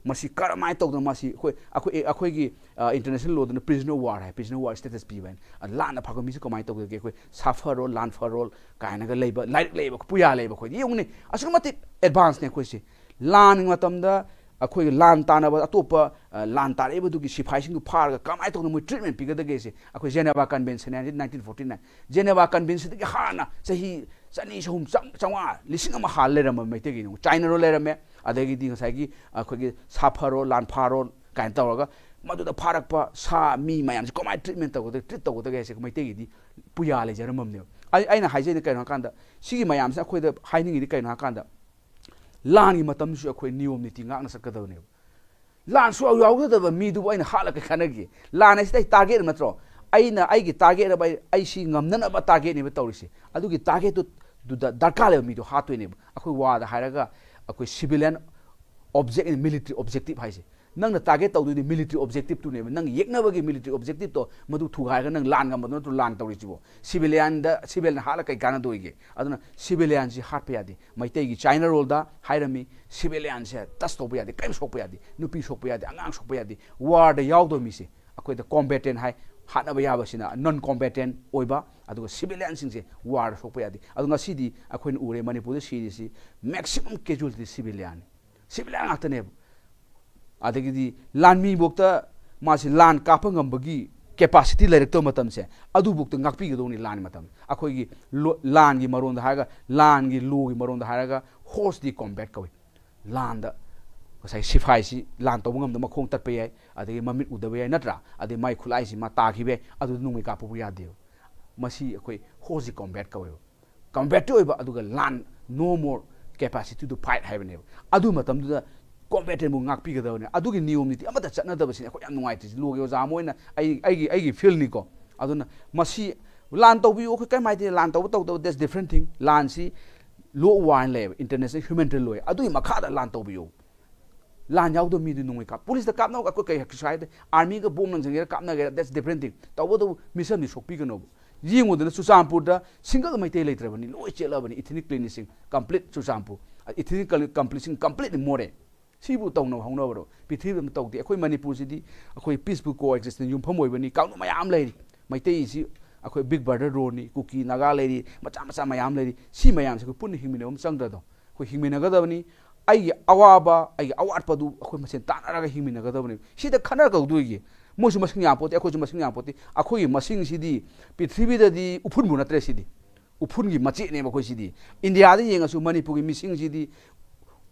ꯃꯁꯤ ꯀꯔꯝꯍꯥꯏꯅ ꯇꯧꯗꯅ ꯃꯁꯤ ꯑꯩꯈꯣꯏ, ꯑꯩꯈꯣꯏ, ꯑꯩꯈꯣꯏꯒꯤ, ꯑ, international lawꯗꯅ prisoner of war high, prisoner of war status ꯄꯤꯕ ꯍꯥꯏꯅ꯫ ꯑ, ꯂꯥꯟꯗ ꯐꯥꯔꯛꯄ ꯃꯤꯁꯤ ꯀꯃꯥꯏꯅ ꯇꯧꯒꯗꯒꯦ? ꯑꯩꯈꯣꯏ ꯁꯥꯐꯔꯣꯜ, ꯂꯥꯟꯐꯔꯣꯜ ꯀꯥꯏꯅꯒ ꯂꯩꯕ, ꯂꯥꯏꯔꯤꯛ ꯂꯩꯕ, ꯄꯨꯌꯥ ꯂꯩꯕ ꯑꯩꯈꯣꯏꯗꯤ꯫ ꯌꯦꯡꯉꯨꯅꯦ, ꯑꯁꯨꯛꯀꯤ ꯃꯇꯤꯛ advanceꯅꯦ ꯑꯩꯈꯣꯏꯁꯦ꯫ ꯂꯥꯟꯒꯤ ꯃꯇꯝꯗ ꯑꯩꯈꯣꯏꯒꯤ ꯂꯥꯟ ꯇꯥꯟꯅꯕ ꯑꯇꯣꯞꯄ, ꯑ, ꯂꯥꯟ ꯇꯥꯔꯛꯏꯕꯗꯨꯒꯤ ꯁꯤꯐꯥꯏꯁꯤꯡꯗꯨ ꯐꯥꯔꯒ ꯀꯃꯥꯏꯅ ꯇꯧꯗꯅ ꯃꯣꯏ treatment ꯄꯤꯒꯗꯒꯦꯁꯦ? ꯑꯩꯈꯣꯏ Geneva Convention ꯍꯥꯏꯅ nineteen forty nine, Geneva Conventionꯗꯒꯤ ꯍꯥꯟꯅ ꯆꯍꯤ ꯆꯅꯤ, ꯆꯍꯨꯝ, ꯆꯥꯝ-, ꯆꯥꯝꯃꯉꯥ, ꯂꯤꯁꯤꯡ ꯑꯃ ꯍꯥꯟꯅ ꯂꯩꯔꯝꯕ ꯃꯩꯇꯩꯒꯤ ꯆꯥꯏꯅꯥꯔꯣꯜ ꯂꯩꯔꯝꯃꯦ꯫ ꯑꯗꯒꯤꯗꯤ ꯉꯁꯥꯏꯒꯤ ꯑꯩꯈꯣꯏꯒꯤ ꯁꯥꯐꯔꯣꯜ, ꯂꯥꯟꯐꯥꯔꯣꯜ ꯀꯥꯏꯅ ꯇꯧꯔꯒ ꯃꯗꯨꯗ ꯐꯥꯔꯛꯄ ꯁꯥ ꯃꯤ ꯃꯌꯥꯝꯁꯦ ꯀꯃꯥꯏꯅ treatment ꯇꯧꯒꯗꯒꯦ, treat ꯇꯧꯒꯗꯒꯦ ꯍꯥꯏꯁꯦ ꯃꯩꯇꯩꯒꯤꯗꯤ ꯄꯨꯌꯥ ꯂꯩꯖꯔꯝꯃꯕꯅꯦꯕ꯫ ꯑꯩ, ꯑꯩꯅ ꯍꯥꯏꯖꯩꯅ ꯀꯩꯅꯣ ꯍꯥꯏꯀꯥꯟꯗ, ꯁꯤꯒꯤ ꯃꯌꯥꯝꯁꯦ ꯑꯩꯈꯣꯏꯗ ꯍꯥꯏꯅꯤꯡꯉꯤꯗꯤ ꯀꯩꯅꯣ ꯍꯥꯏꯀꯥꯟꯗ, ꯂꯥꯟꯒꯤ ꯃꯇꯝꯗꯁꯨ ꯑꯩꯈꯣꯏ ꯅꯤꯌꯣꯝ ꯅꯤꯇꯤ ꯉꯥꯛꯅ ꯆꯠꯀꯗꯕꯅꯦꯕ꯫ ꯂꯥꯟ ꯁꯨꯡꯌꯥꯎ ꯌꯥꯎꯗꯗꯕ ꯃꯤꯗꯨꯕꯨ ꯑꯩꯅ ꯍꯥꯠꯂꯒ ꯀꯩ ꯀꯥꯟꯅꯒꯦ? ꯂꯥꯟ ꯍꯥꯏꯁꯤꯗꯤ ꯑꯩ target ꯑꯃ ꯅꯠꯇ꯭ꯔꯣ? ꯑꯩꯅ ꯑꯩꯒꯤ target ꯑꯃ, ꯑꯩ, ꯑꯩ ꯁꯤ ꯉꯝꯅꯅꯕ targetꯅꯦꯕ ꯇꯧꯔꯤꯁꯦ꯫ ꯑꯗꯨꯒꯤ targetꯇꯨ, ꯗꯨꯗ ꯗꯔꯀꯥꯔ ꯂꯩꯕ ꯃꯤꯗꯣ ꯍꯥꯠꯇꯣꯏꯅꯦꯕ꯫ ꯑꯩꯈꯣꯏ warꯗ ꯍꯥꯏꯔꯒ ꯑꯩꯈꯣꯏ civilian object, military objective ꯍꯥꯏꯁꯦ꯫ ꯅꯪꯅ target ꯇꯧꯗꯣꯏꯗꯤ military objectiveꯇꯨꯅꯦꯕ꯫ ꯅꯪ ꯌꯦꯛꯅꯕꯒꯤ military objectiveꯇꯣ ꯃꯗꯨ ꯊꯨꯒꯥꯏꯔꯒ ꯅꯪ ꯂꯥꯟ ꯉꯝꯕꯗꯣ ꯅꯠꯇ꯭ꯔꯣ ꯂꯥꯟ ꯇꯧꯔꯤꯁꯤꯕꯣ? Civilianꯗ, civilian ꯍꯥꯠꯂ ꯀꯩ ꯀꯥꯟꯅꯗꯣꯏꯒꯦ? ꯑꯗꯨꯅ civilianꯁꯤ ꯍꯥꯠꯄ ꯌꯥꯗꯦ꯫ ꯃꯩꯇꯩꯒꯤ ꯆꯥꯏꯅꯥꯔꯣꯜꯗ ꯍꯥꯏꯔꯝꯃꯤ, civilianꯁꯦ touch ꯇꯧꯕ ꯌꯥꯗꯦ, ꯀꯔꯤꯝ ꯁꯣꯛꯄ ꯌꯥꯗꯦ, ꯅꯨꯄꯤ ꯁꯣꯛꯄ ꯌꯥꯗꯦ, ꯑꯉꯥꯡ ꯁꯣꯛꯄ ꯌꯥꯗꯦ꯫ Warꯗ ꯌꯥꯎꯗꯕ ꯃꯤꯁꯦ ꯑꯩꯈꯣꯏꯗ combatant ꯍꯥꯏ, ꯍꯥꯠꯅꯕ ꯌꯥꯕꯁꯤꯅ non combatant ꯑꯣꯏꯕ, ꯑꯗꯨꯒ civilianꯁꯤꯡꯁꯦ warꯗ ꯁꯣꯛꯄ ꯌꯥꯗꯦ꯫ ꯑꯗꯣ ꯉꯁꯤꯗꯤ ꯑꯩꯈꯣꯏꯅ ꯎꯔꯦ ꯃꯅꯤꯄꯨꯔꯗ ꯁꯤꯔꯤꯁꯤ maximum casualty civilianꯅꯤ, civilian ꯉꯥꯛꯇꯅꯦꯕ꯫ ꯑꯗꯒꯤꯗꯤ ꯂꯥꯟꯃꯤꯐꯧꯗ ꯃꯥꯁꯤ ꯂꯥꯟ ꯀꯥꯞꯄ ꯉꯝꯕꯒꯤ capacity ꯂꯩꯔꯛꯇꯕ ꯃꯇꯝꯁꯦ, ꯑꯗꯨꯐꯧꯗ ꯉꯥꯛꯄꯤꯒꯗꯧꯅꯤ ꯂꯥꯟꯒꯤ ꯃꯇꯝꯗ꯫ ꯑꯩꯈꯣꯏꯒꯤ ꯂꯣ-, ꯂꯥꯟꯒꯤ ꯃꯔꯣꯟꯗ ꯍꯥꯏꯔꯒ, ꯂꯥꯟꯒꯤ lawꯒꯤ ꯃꯔꯣꯟꯗ ꯍꯥꯏꯔꯒ horse de combat ꯀꯧꯏ꯫ ꯂꯥꯟꯗ ꯉꯁꯥꯏ ꯁꯤꯐꯥꯏꯁꯤ ꯂꯥꯟ ꯇꯧꯕ ꯉꯝꯗ ꯃꯈꯣꯡ ꯇꯠꯄ ꯌꯥꯏ, ꯑꯗꯒꯤ ꯃꯃꯤꯠ ꯎꯗꯕ ꯌꯥꯏ, ꯅꯠꯇ꯭ꯔꯥ? ꯑꯗꯩ ꯃꯥꯏ ꯈꯨꯠꯂꯥꯏꯁꯤ ꯃꯥ ꯇꯥꯈꯤꯕ ꯌꯥꯏ, ꯑꯗꯨꯗ ꯅꯣꯡꯃꯩ ꯀꯥꯞꯄꯕꯨ ꯌꯥꯗꯦꯕ꯫ ꯃꯁꯤ ꯑꯩꯈꯣꯏ horse de combat ꯀꯧꯋꯦꯕ꯫ Combative ꯑꯣꯏꯕ, ꯑꯗꯨꯒ ꯂꯥꯟ, no more capacity to fight ꯍꯥꯏꯕꯅꯦꯕ꯫ ꯑꯗꯨ ꯃꯇꯝꯗꯨꯗ ꯀꯣꯝꯕꯦꯇꯦꯟꯕꯨ ꯉꯥꯛꯄꯤꯒꯗꯕꯅꯤ꯫ ꯑꯗꯨꯒꯤ ꯅꯤꯌꯣꯝ ꯅꯤꯇꯤ ꯑꯃꯠꯇ ꯆꯠꯅꯗꯕꯁꯤꯅꯤ ꯑꯩꯈꯣꯏ ꯌꯥꯝ ꯅꯨꯡꯉꯥꯏꯇ꯭ꯔꯤꯁꯤ꯫ ꯂꯣꯒꯤ ꯑꯣꯖꯥ ꯑꯃ ꯑꯣꯏꯅ ꯑꯩ, ꯑꯩꯒꯤ, ꯑꯩꯒꯤ ꯐꯤꯜꯅꯤꯀꯣ꯫ ꯑꯗꯨꯅ ꯃꯁꯤ ꯂꯥꯟ ꯇꯧꯕꯤꯌꯨ, ꯑꯩꯈꯣꯏ ꯀꯔꯤꯝ ꯍꯥꯏꯗꯦ, ꯂꯥꯟ ꯇꯧꯕ ꯇꯧꯗꯕ, that's different thing꯫ ꯂꯥꯟꯁꯤ ꯂꯣ ꯋꯥꯔ ꯍꯥꯏꯅ ꯂꯩꯌꯦꯕ, ꯏꯟꯇꯔꯅꯦꯁꯅꯦꯜ ꯍ꯭ꯌꯨꯃꯦꯅꯤꯇꯦꯔꯤꯌꯟ ꯂꯣ꯫ ꯑꯗꯨꯒꯤ ꯃꯈꯥꯗ ꯂꯥꯟ ꯇꯧꯕꯤꯌꯨ꯫ ꯂꯥꯟ ꯌꯥꯎꯗꯕ ꯃꯤꯗꯨ ꯅꯣꯡꯃꯩ ꯀꯥꯞ꯫ ꯄꯨꯂꯤꯁꯇ ꯀꯥꯞꯅꯕ ꯑꯩꯈꯣꯏ ꯀꯩ ꯀꯩꯁꯨ ꯍꯥꯏꯗꯦ꯫ ꯑꯥꯔꯃꯤꯒ ꯕꯣꯝ ꯂꯪꯁꯤꯟꯒꯦꯔꯥ ꯀꯥꯞꯅꯒꯦꯔꯥ, that's different thing꯫ ꯇꯧꯕꯇꯕꯨ ꯃꯤꯁꯝꯗꯤ ꯁꯣꯛꯄꯤꯒꯅꯣꯕ꯫ ꯌꯦꯡꯉꯨꯗꯅ ꯆꯨꯔꯆꯥꯟꯄꯨꯔꯗ ꯁꯤꯡꯒꯜ ꯃꯩꯇꯩ ꯂꯩꯇ꯭ꯔꯕꯅꯤ, ꯂꯣꯏ ꯆꯦꯜꯂꯕꯅꯤ꯫ Ethnic cleansing complete Churachandpur, ethnic cleansing ꯀꯝꯄ꯭ꯂꯤꯠꯂꯤ ꯃꯣꯔꯦ꯫ ꯁꯤꯕꯨ ꯇꯧꯅꯕ ꯍꯧꯅꯕꯔꯣ? ꯄ꯭ꯔꯤꯊꯤꯕꯤ ꯑꯃ ꯇꯧꯗꯦ꯫ ꯑꯩꯈꯣꯏ ꯃꯅꯤꯄꯨꯔꯁꯤꯗꯤ ꯑꯩꯈꯣꯏ ꯄꯤꯁꯄꯨꯜ ꯀꯣ ꯑꯦꯛꯖꯤꯁꯇꯦꯟꯁ ꯌꯨꯝꯐꯝ ꯑꯣꯏꯕꯅꯤ꯫ ꯀꯥꯡꯂꯨꯞ ꯃꯌꯥꯝ ꯂꯩꯔꯤ꯫ ꯃꯩꯇꯩꯁꯤ ꯑꯩꯈꯣꯏ ꯕꯤꯛ ꯕ꯭ꯔꯗꯔ ꯔꯣꯜꯅꯤ, ꯀꯨꯀꯤ ꯅꯥꯒꯥ ꯂꯩꯔꯤ, ꯃꯆꯥ ꯃꯆꯥ ꯃꯌꯥꯝ ꯂꯩꯔꯤ꯫ ꯁꯤ ꯃꯌꯥꯝꯁꯦ ꯑꯩꯈꯣꯏ ꯄꯨꯟꯅ ꯍꯤꯡꯃꯤꯟꯅꯕ ꯑꯃ ꯆꯪꯗ꯭ꯔꯗꯣ? ꯑꯩꯈꯣꯏ ꯍꯤꯡꯃꯤꯟꯅꯒꯗꯕꯅꯤ꯫ ꯑꯩꯒꯤ ꯑꯋꯥꯕ, ꯑꯩꯒꯤ ꯑꯋꯥꯠꯄꯗꯨ ꯑꯩꯈꯣꯏ ꯃꯁꯦꯟ ꯇꯥꯟꯅꯔꯒ ꯍꯤꯡꯃꯤꯟꯅꯒꯗꯕꯅꯤ꯫ ꯁꯤꯗ ꯈꯠꯅꯔ ꯀꯧꯗꯣꯏꯒꯤ? ꯃꯣꯏꯁꯨ ꯃꯁꯤꯡ ꯌꯥꯝ ꯄꯣꯠꯇꯦ, ꯑꯩꯈꯣꯏꯁꯨ ꯃꯁꯤꯡ ꯌꯥꯝ ꯄꯣꯠꯇꯦ꯫ ꯑꯩꯈꯣꯏꯒꯤ ꯃꯁꯤꯡꯁꯤꯗꯤ ꯄ꯭ꯔꯤꯊꯤꯕꯤꯗꯗꯤ ꯎꯐꯨꯟꯕꯨ ꯅꯠꯇ꯭ꯔꯦ ꯁꯤꯗꯤ꯫ ꯎꯐꯨꯟꯒꯤ ꯃꯆꯦꯠꯅꯦꯕ ꯑꯩꯈꯣꯏ ꯁꯤꯗꯤ꯫ ꯏꯟꯗꯤꯌꯥꯗ ꯌꯦꯡꯉꯁꯨ ꯃꯅꯤꯄꯨꯔꯒꯤ ꯃꯤꯁꯤꯡꯁꯤꯗꯤ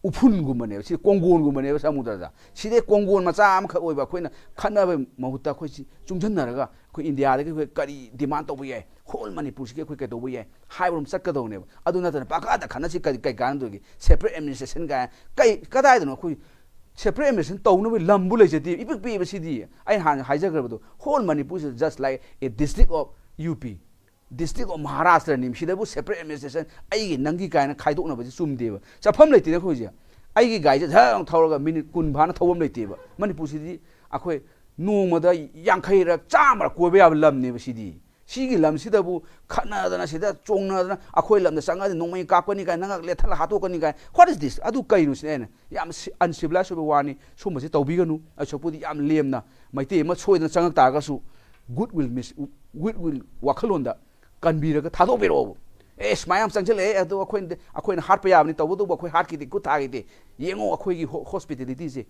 ꯎꯐꯨꯟꯒꯨꯝꯕꯅꯦꯕ, ꯁꯤ ꯀꯣꯡꯒꯣꯟꯒꯨꯝꯕꯅꯦꯕ ꯁꯃꯨꯗ꯭ꯔꯗ꯫ ꯁꯤꯗꯩ ꯀꯣꯡꯒꯣꯟ ꯃꯆꯥ ꯑꯃꯈꯛ ꯑꯣꯏꯕ ꯑꯩꯈꯣꯏꯅ ꯈꯠꯅꯕꯒꯤ ꯃꯍꯨꯠꯇ ꯑꯩꯈꯣꯏ ꯁꯤ ꯆꯨꯡꯁꯤꯟꯅꯔꯒ ꯑꯩꯈꯣꯏ ꯏꯟꯗꯤꯌꯥꯗꯒꯤ ꯑꯩꯈꯣꯏ ꯀꯔꯤ ꯗꯤꯃꯥꯟ ꯇꯧꯕ ꯌꯥꯏ, ꯍꯣꯜ ꯃꯅꯤꯄꯨꯔꯁꯤꯒꯤ ꯑꯩꯈꯣꯏ ꯀꯩꯗꯧꯕ ꯌꯥꯏ ꯍꯥꯏꯕ ꯑꯃ ꯆꯠꯀꯗꯧꯅꯦꯕ꯫ ꯑꯗꯨ ꯅꯠꯇꯅ ꯄꯥꯀꯥꯗ ꯈꯠꯅꯁꯤ ꯀꯔꯤ, ꯀꯩ ꯀꯥꯟꯅꯗꯣꯏꯒꯦ? ꯁꯦꯄꯔꯦꯠ ꯑꯦꯗꯃꯤꯅꯤꯁꯇ꯭ꯔꯦꯁꯟ ꯀꯥꯏ ꯀꯩ, ꯀꯗꯥꯏꯗꯅꯣ ꯑꯩꯈꯣꯏ ꯁꯦꯄꯔꯦꯠ ꯑꯦꯗꯃꯤꯅꯤꯁꯇ꯭ꯔꯦꯁꯟ ꯇꯧꯅꯕ ꯂꯝꯕꯨ ꯂꯩꯖꯗꯦ꯫ ꯏꯄꯤꯛ ꯄꯤꯛꯏꯕ ꯁꯤꯗꯤ꯫ ꯑꯩꯅ ꯍꯥꯟꯅ ꯍꯥꯏꯖꯈ꯭ꯔꯕꯗꯣ, whole Manipur is just like a district of U P, district of Maharashtra ꯅꯤ꯫ ꯁꯤꯗꯕꯨ ꯁꯦꯄꯔꯦꯠ ꯑꯦꯗꯃꯤꯅꯤꯁꯇ꯭ꯔꯦꯁꯟ, ꯑꯩꯒꯤ ꯅꯪꯒꯤ ꯀꯥꯏꯅ ꯈꯥꯏꯗꯣꯛꯅꯕꯁꯤ ꯆꯨꯝꯗꯦꯕ꯫ ꯆꯠꯐꯝ ꯂꯩꯇꯦꯅꯦ ꯑꯩꯈꯣꯏꯁꯦ꯫ ꯑꯩꯒꯤ ꯒꯥꯔꯤꯁꯦ ꯊꯛ ꯊꯧꯔꯒ ꯃꯤꯅꯤꯠ ꯀꯨꯟ ꯐꯥꯅ ꯊꯧꯐꯝ ꯂꯩꯇꯦꯕ꯫ ꯃꯅꯤꯄꯨꯔꯁꯤꯗꯤ ꯑꯩꯈꯣꯏ ꯅꯣꯡꯃꯗ ꯌꯥꯡꯈꯩꯔꯛ, ꯆꯥꯝꯃꯔꯛ ꯀꯣꯏꯕ ꯌꯥꯕ ꯂꯝꯅꯦꯕ ꯁꯤꯗꯤ꯫ ꯁꯤꯒꯤ ꯂꯝꯁꯤꯗꯕꯨ ꯈꯠꯅꯗꯅ, ꯁꯤꯗ ꯆꯣꯡꯅꯗꯅ, ꯑꯩꯈꯣꯏ ꯂꯝꯗ ꯆꯪꯉꯗꯤ ꯅꯣꯡꯃꯩ ꯀꯥꯞꯀꯅꯤ ꯀꯥꯏꯅ, ꯅꯉꯛ ꯂꯦꯊꯠꯂ ꯍꯥꯠꯇꯣꯛꯀꯅꯤ ꯀꯥꯏꯅ, what is this? ꯑꯗꯨ ꯀꯩꯅꯣ ꯁꯤꯅꯦ ꯑꯩꯅ ꯌꯥꯝ ꯑꯟꯁꯤꯚꯤꯂꯥꯏꯁ ꯑꯣꯏꯕ ꯋꯥꯅꯤ꯫ ꯁꯨꯝꯕꯁꯤ ꯇꯧꯕꯤꯒꯅꯨ꯫ ꯑꯁꯣꯛꯄꯨꯗꯤ ꯌꯥꯝ ꯂꯦꯝꯅ ꯃꯩꯇꯩ ꯑꯃ ꯁꯣꯏꯗꯅ ꯆꯪꯉꯛ ꯇꯥꯔꯒꯁꯨ, good will miss, good will ꯋꯥꯈꯜꯂꯣꯟꯗ ꯀꯟꯕꯤꯔꯒ ꯊꯥꯗꯣꯛꯄꯤꯔꯛꯑꯣꯕ꯫ ꯑꯦ, ꯁꯨꯃꯥꯏꯅ ꯌꯥꯝ ꯆꯪꯁꯤꯜꯂꯛꯑꯦ, ꯑꯗꯣ ꯑꯩꯈꯣꯏꯅ, ꯑꯩꯈꯣꯏꯅ ꯍꯥꯠꯄ ꯌꯥꯕꯅꯤ, ꯇꯧꯕꯇꯕꯨ ꯑꯩꯈꯣꯏ ꯍꯥꯠꯈꯤꯗꯦ, ꯈꯨꯠ ꯊꯥꯈꯤꯗꯦ꯫ ꯌꯦꯡꯉꯣ ꯑꯩꯈꯣꯏꯒꯤ ꯍꯣ-, ꯍꯣꯁꯄꯤꯇꯦꯂꯤꯇꯤꯁꯦ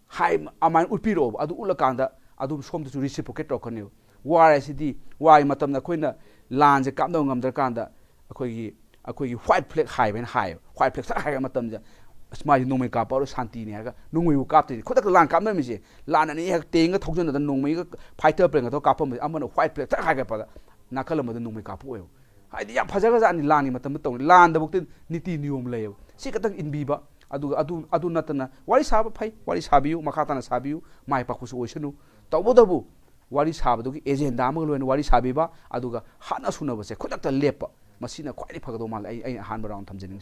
ꯍꯥꯏ, ꯑꯗꯨꯃꯥꯏꯅ ꯎꯠꯄꯤꯔꯛꯑꯣꯕ꯫ ꯑꯗꯨ ꯎꯠꯂꯀꯥꯟꯗ ꯑꯗꯨꯝ ꯁꯣꯝꯗꯁꯨ ꯔꯤꯁꯤꯄ꯭ꯔꯣꯀꯦꯠ ꯇꯧꯔꯛꯀꯅꯦꯕ꯫ ꯋꯥꯔ ꯍꯥꯏꯁꯤꯗꯤ, ꯋꯥꯔꯒꯤ ꯃꯇꯝꯗ ꯑꯩꯈꯣꯏꯅ ꯂꯥꯟꯁꯦ ꯀꯥꯞꯅꯕ ꯉꯝꯗ꯭ꯔꯀꯥꯟꯗ ꯑꯩꯈꯣꯏꯒꯤ, ꯑꯩꯈꯣꯏꯒꯤ ꯋꯥꯏꯠ ꯐ꯭ꯂꯦꯛ ꯍꯥꯏꯕ ꯍꯥꯏꯅ ꯍꯥꯏꯌꯦꯕ꯫ ꯋꯥꯏꯠ ꯐ꯭ꯂꯦꯛ ꯊꯛ ꯍꯥꯏꯕ ꯃꯇꯝꯗ, "ꯑꯁ, ꯃꯥꯗꯤ ꯅꯣꯡꯃꯩ ꯀꯥꯞꯄꯛꯑꯔꯣꯏ, ꯁꯥꯟꯇꯤꯅꯤ" ꯍꯥꯏꯔꯒ ꯅꯣꯡꯃꯩꯕꯨ ꯀꯥꯞꯇꯣꯏꯅꯤ꯫ ꯈꯨꯗꯛꯇ ꯂꯥꯟ ꯀꯥꯞꯅꯔꯝꯃꯤꯁꯦ, ꯂꯥꯟ ꯑꯅꯤ ꯍꯦꯛ ꯇꯦꯡꯒ ꯊꯧꯖꯤꯟꯗꯅ, ꯅꯣꯡꯃꯩꯒ ꯐꯥꯏꯇꯔ ꯄ꯭ꯂꯦꯟꯒ ꯇꯧꯔꯒ ꯀꯥꯞꯄꯝꯕꯁꯦ, ꯑꯃꯅ ꯋꯥꯏꯠ ꯐ꯭ꯂꯦꯛ ꯊꯛ ꯍꯥꯏꯒꯠꯄꯗ ꯅꯥꯀꯜ ꯑꯃꯗ ꯅꯣꯡꯃꯩ ꯀꯥꯞꯄꯛꯑꯣꯏꯕ꯫ ꯍꯥꯏꯗꯤ ꯌꯥꯝ ꯐꯖꯈ꯭ꯔꯖꯥꯠꯅꯤ꯫ ꯂꯥꯟꯒꯤ ꯃꯇꯝꯗ ꯇꯧꯅꯤ꯫ ꯂꯥꯟꯗꯐꯥꯎꯗ ꯅꯤꯇꯤ ꯅꯤꯌꯣꯝ ꯂꯩꯌꯦꯕ꯫ ꯁꯤ ꯈꯛꯇꯪ ꯏꯟꯕꯤꯕ, ꯑꯗꯨꯒ ꯑꯗꯨ ꯑꯗꯨ ꯅꯠꯇꯅ ꯋꯥꯔꯤ ꯁꯥꯕ ꯐꯩ, ꯋꯥꯔꯤ ꯁꯥꯕꯤꯌꯨ, ꯃꯈꯥ ꯇꯥꯅ ꯁꯥꯕꯤꯌꯨ, ꯃꯥꯏ ꯄꯥꯛꯄꯁꯨ ꯑꯣꯏꯁꯅꯨ꯫ ꯇꯧꯕꯇꯕꯨ ꯋꯥꯔꯤ ꯁꯥꯕꯗꯨꯒꯤ ꯑꯦꯖꯦꯟꯗꯥ ꯑꯃꯒ ꯂꯣꯏꯅ ꯋꯥꯔꯤ ꯁꯥꯕꯤꯕ, ꯑꯗꯨꯒ ꯍꯥꯠꯅ ꯁꯨꯅꯕꯁꯦ ꯈꯨꯗꯛꯇ ꯂꯦꯞꯄ, ꯃꯁꯤꯅ ꯈ꯭ꯋꯥꯏꯗꯒꯤ ꯐꯒꯗꯧ ꯃꯥꯜꯂꯦ꯫ ꯑꯩ ꯑꯩꯅ ꯑꯍꯥꯟꯕ ꯔꯥꯎꯟ ꯊꯝꯖꯅꯤꯡꯉꯤ꯫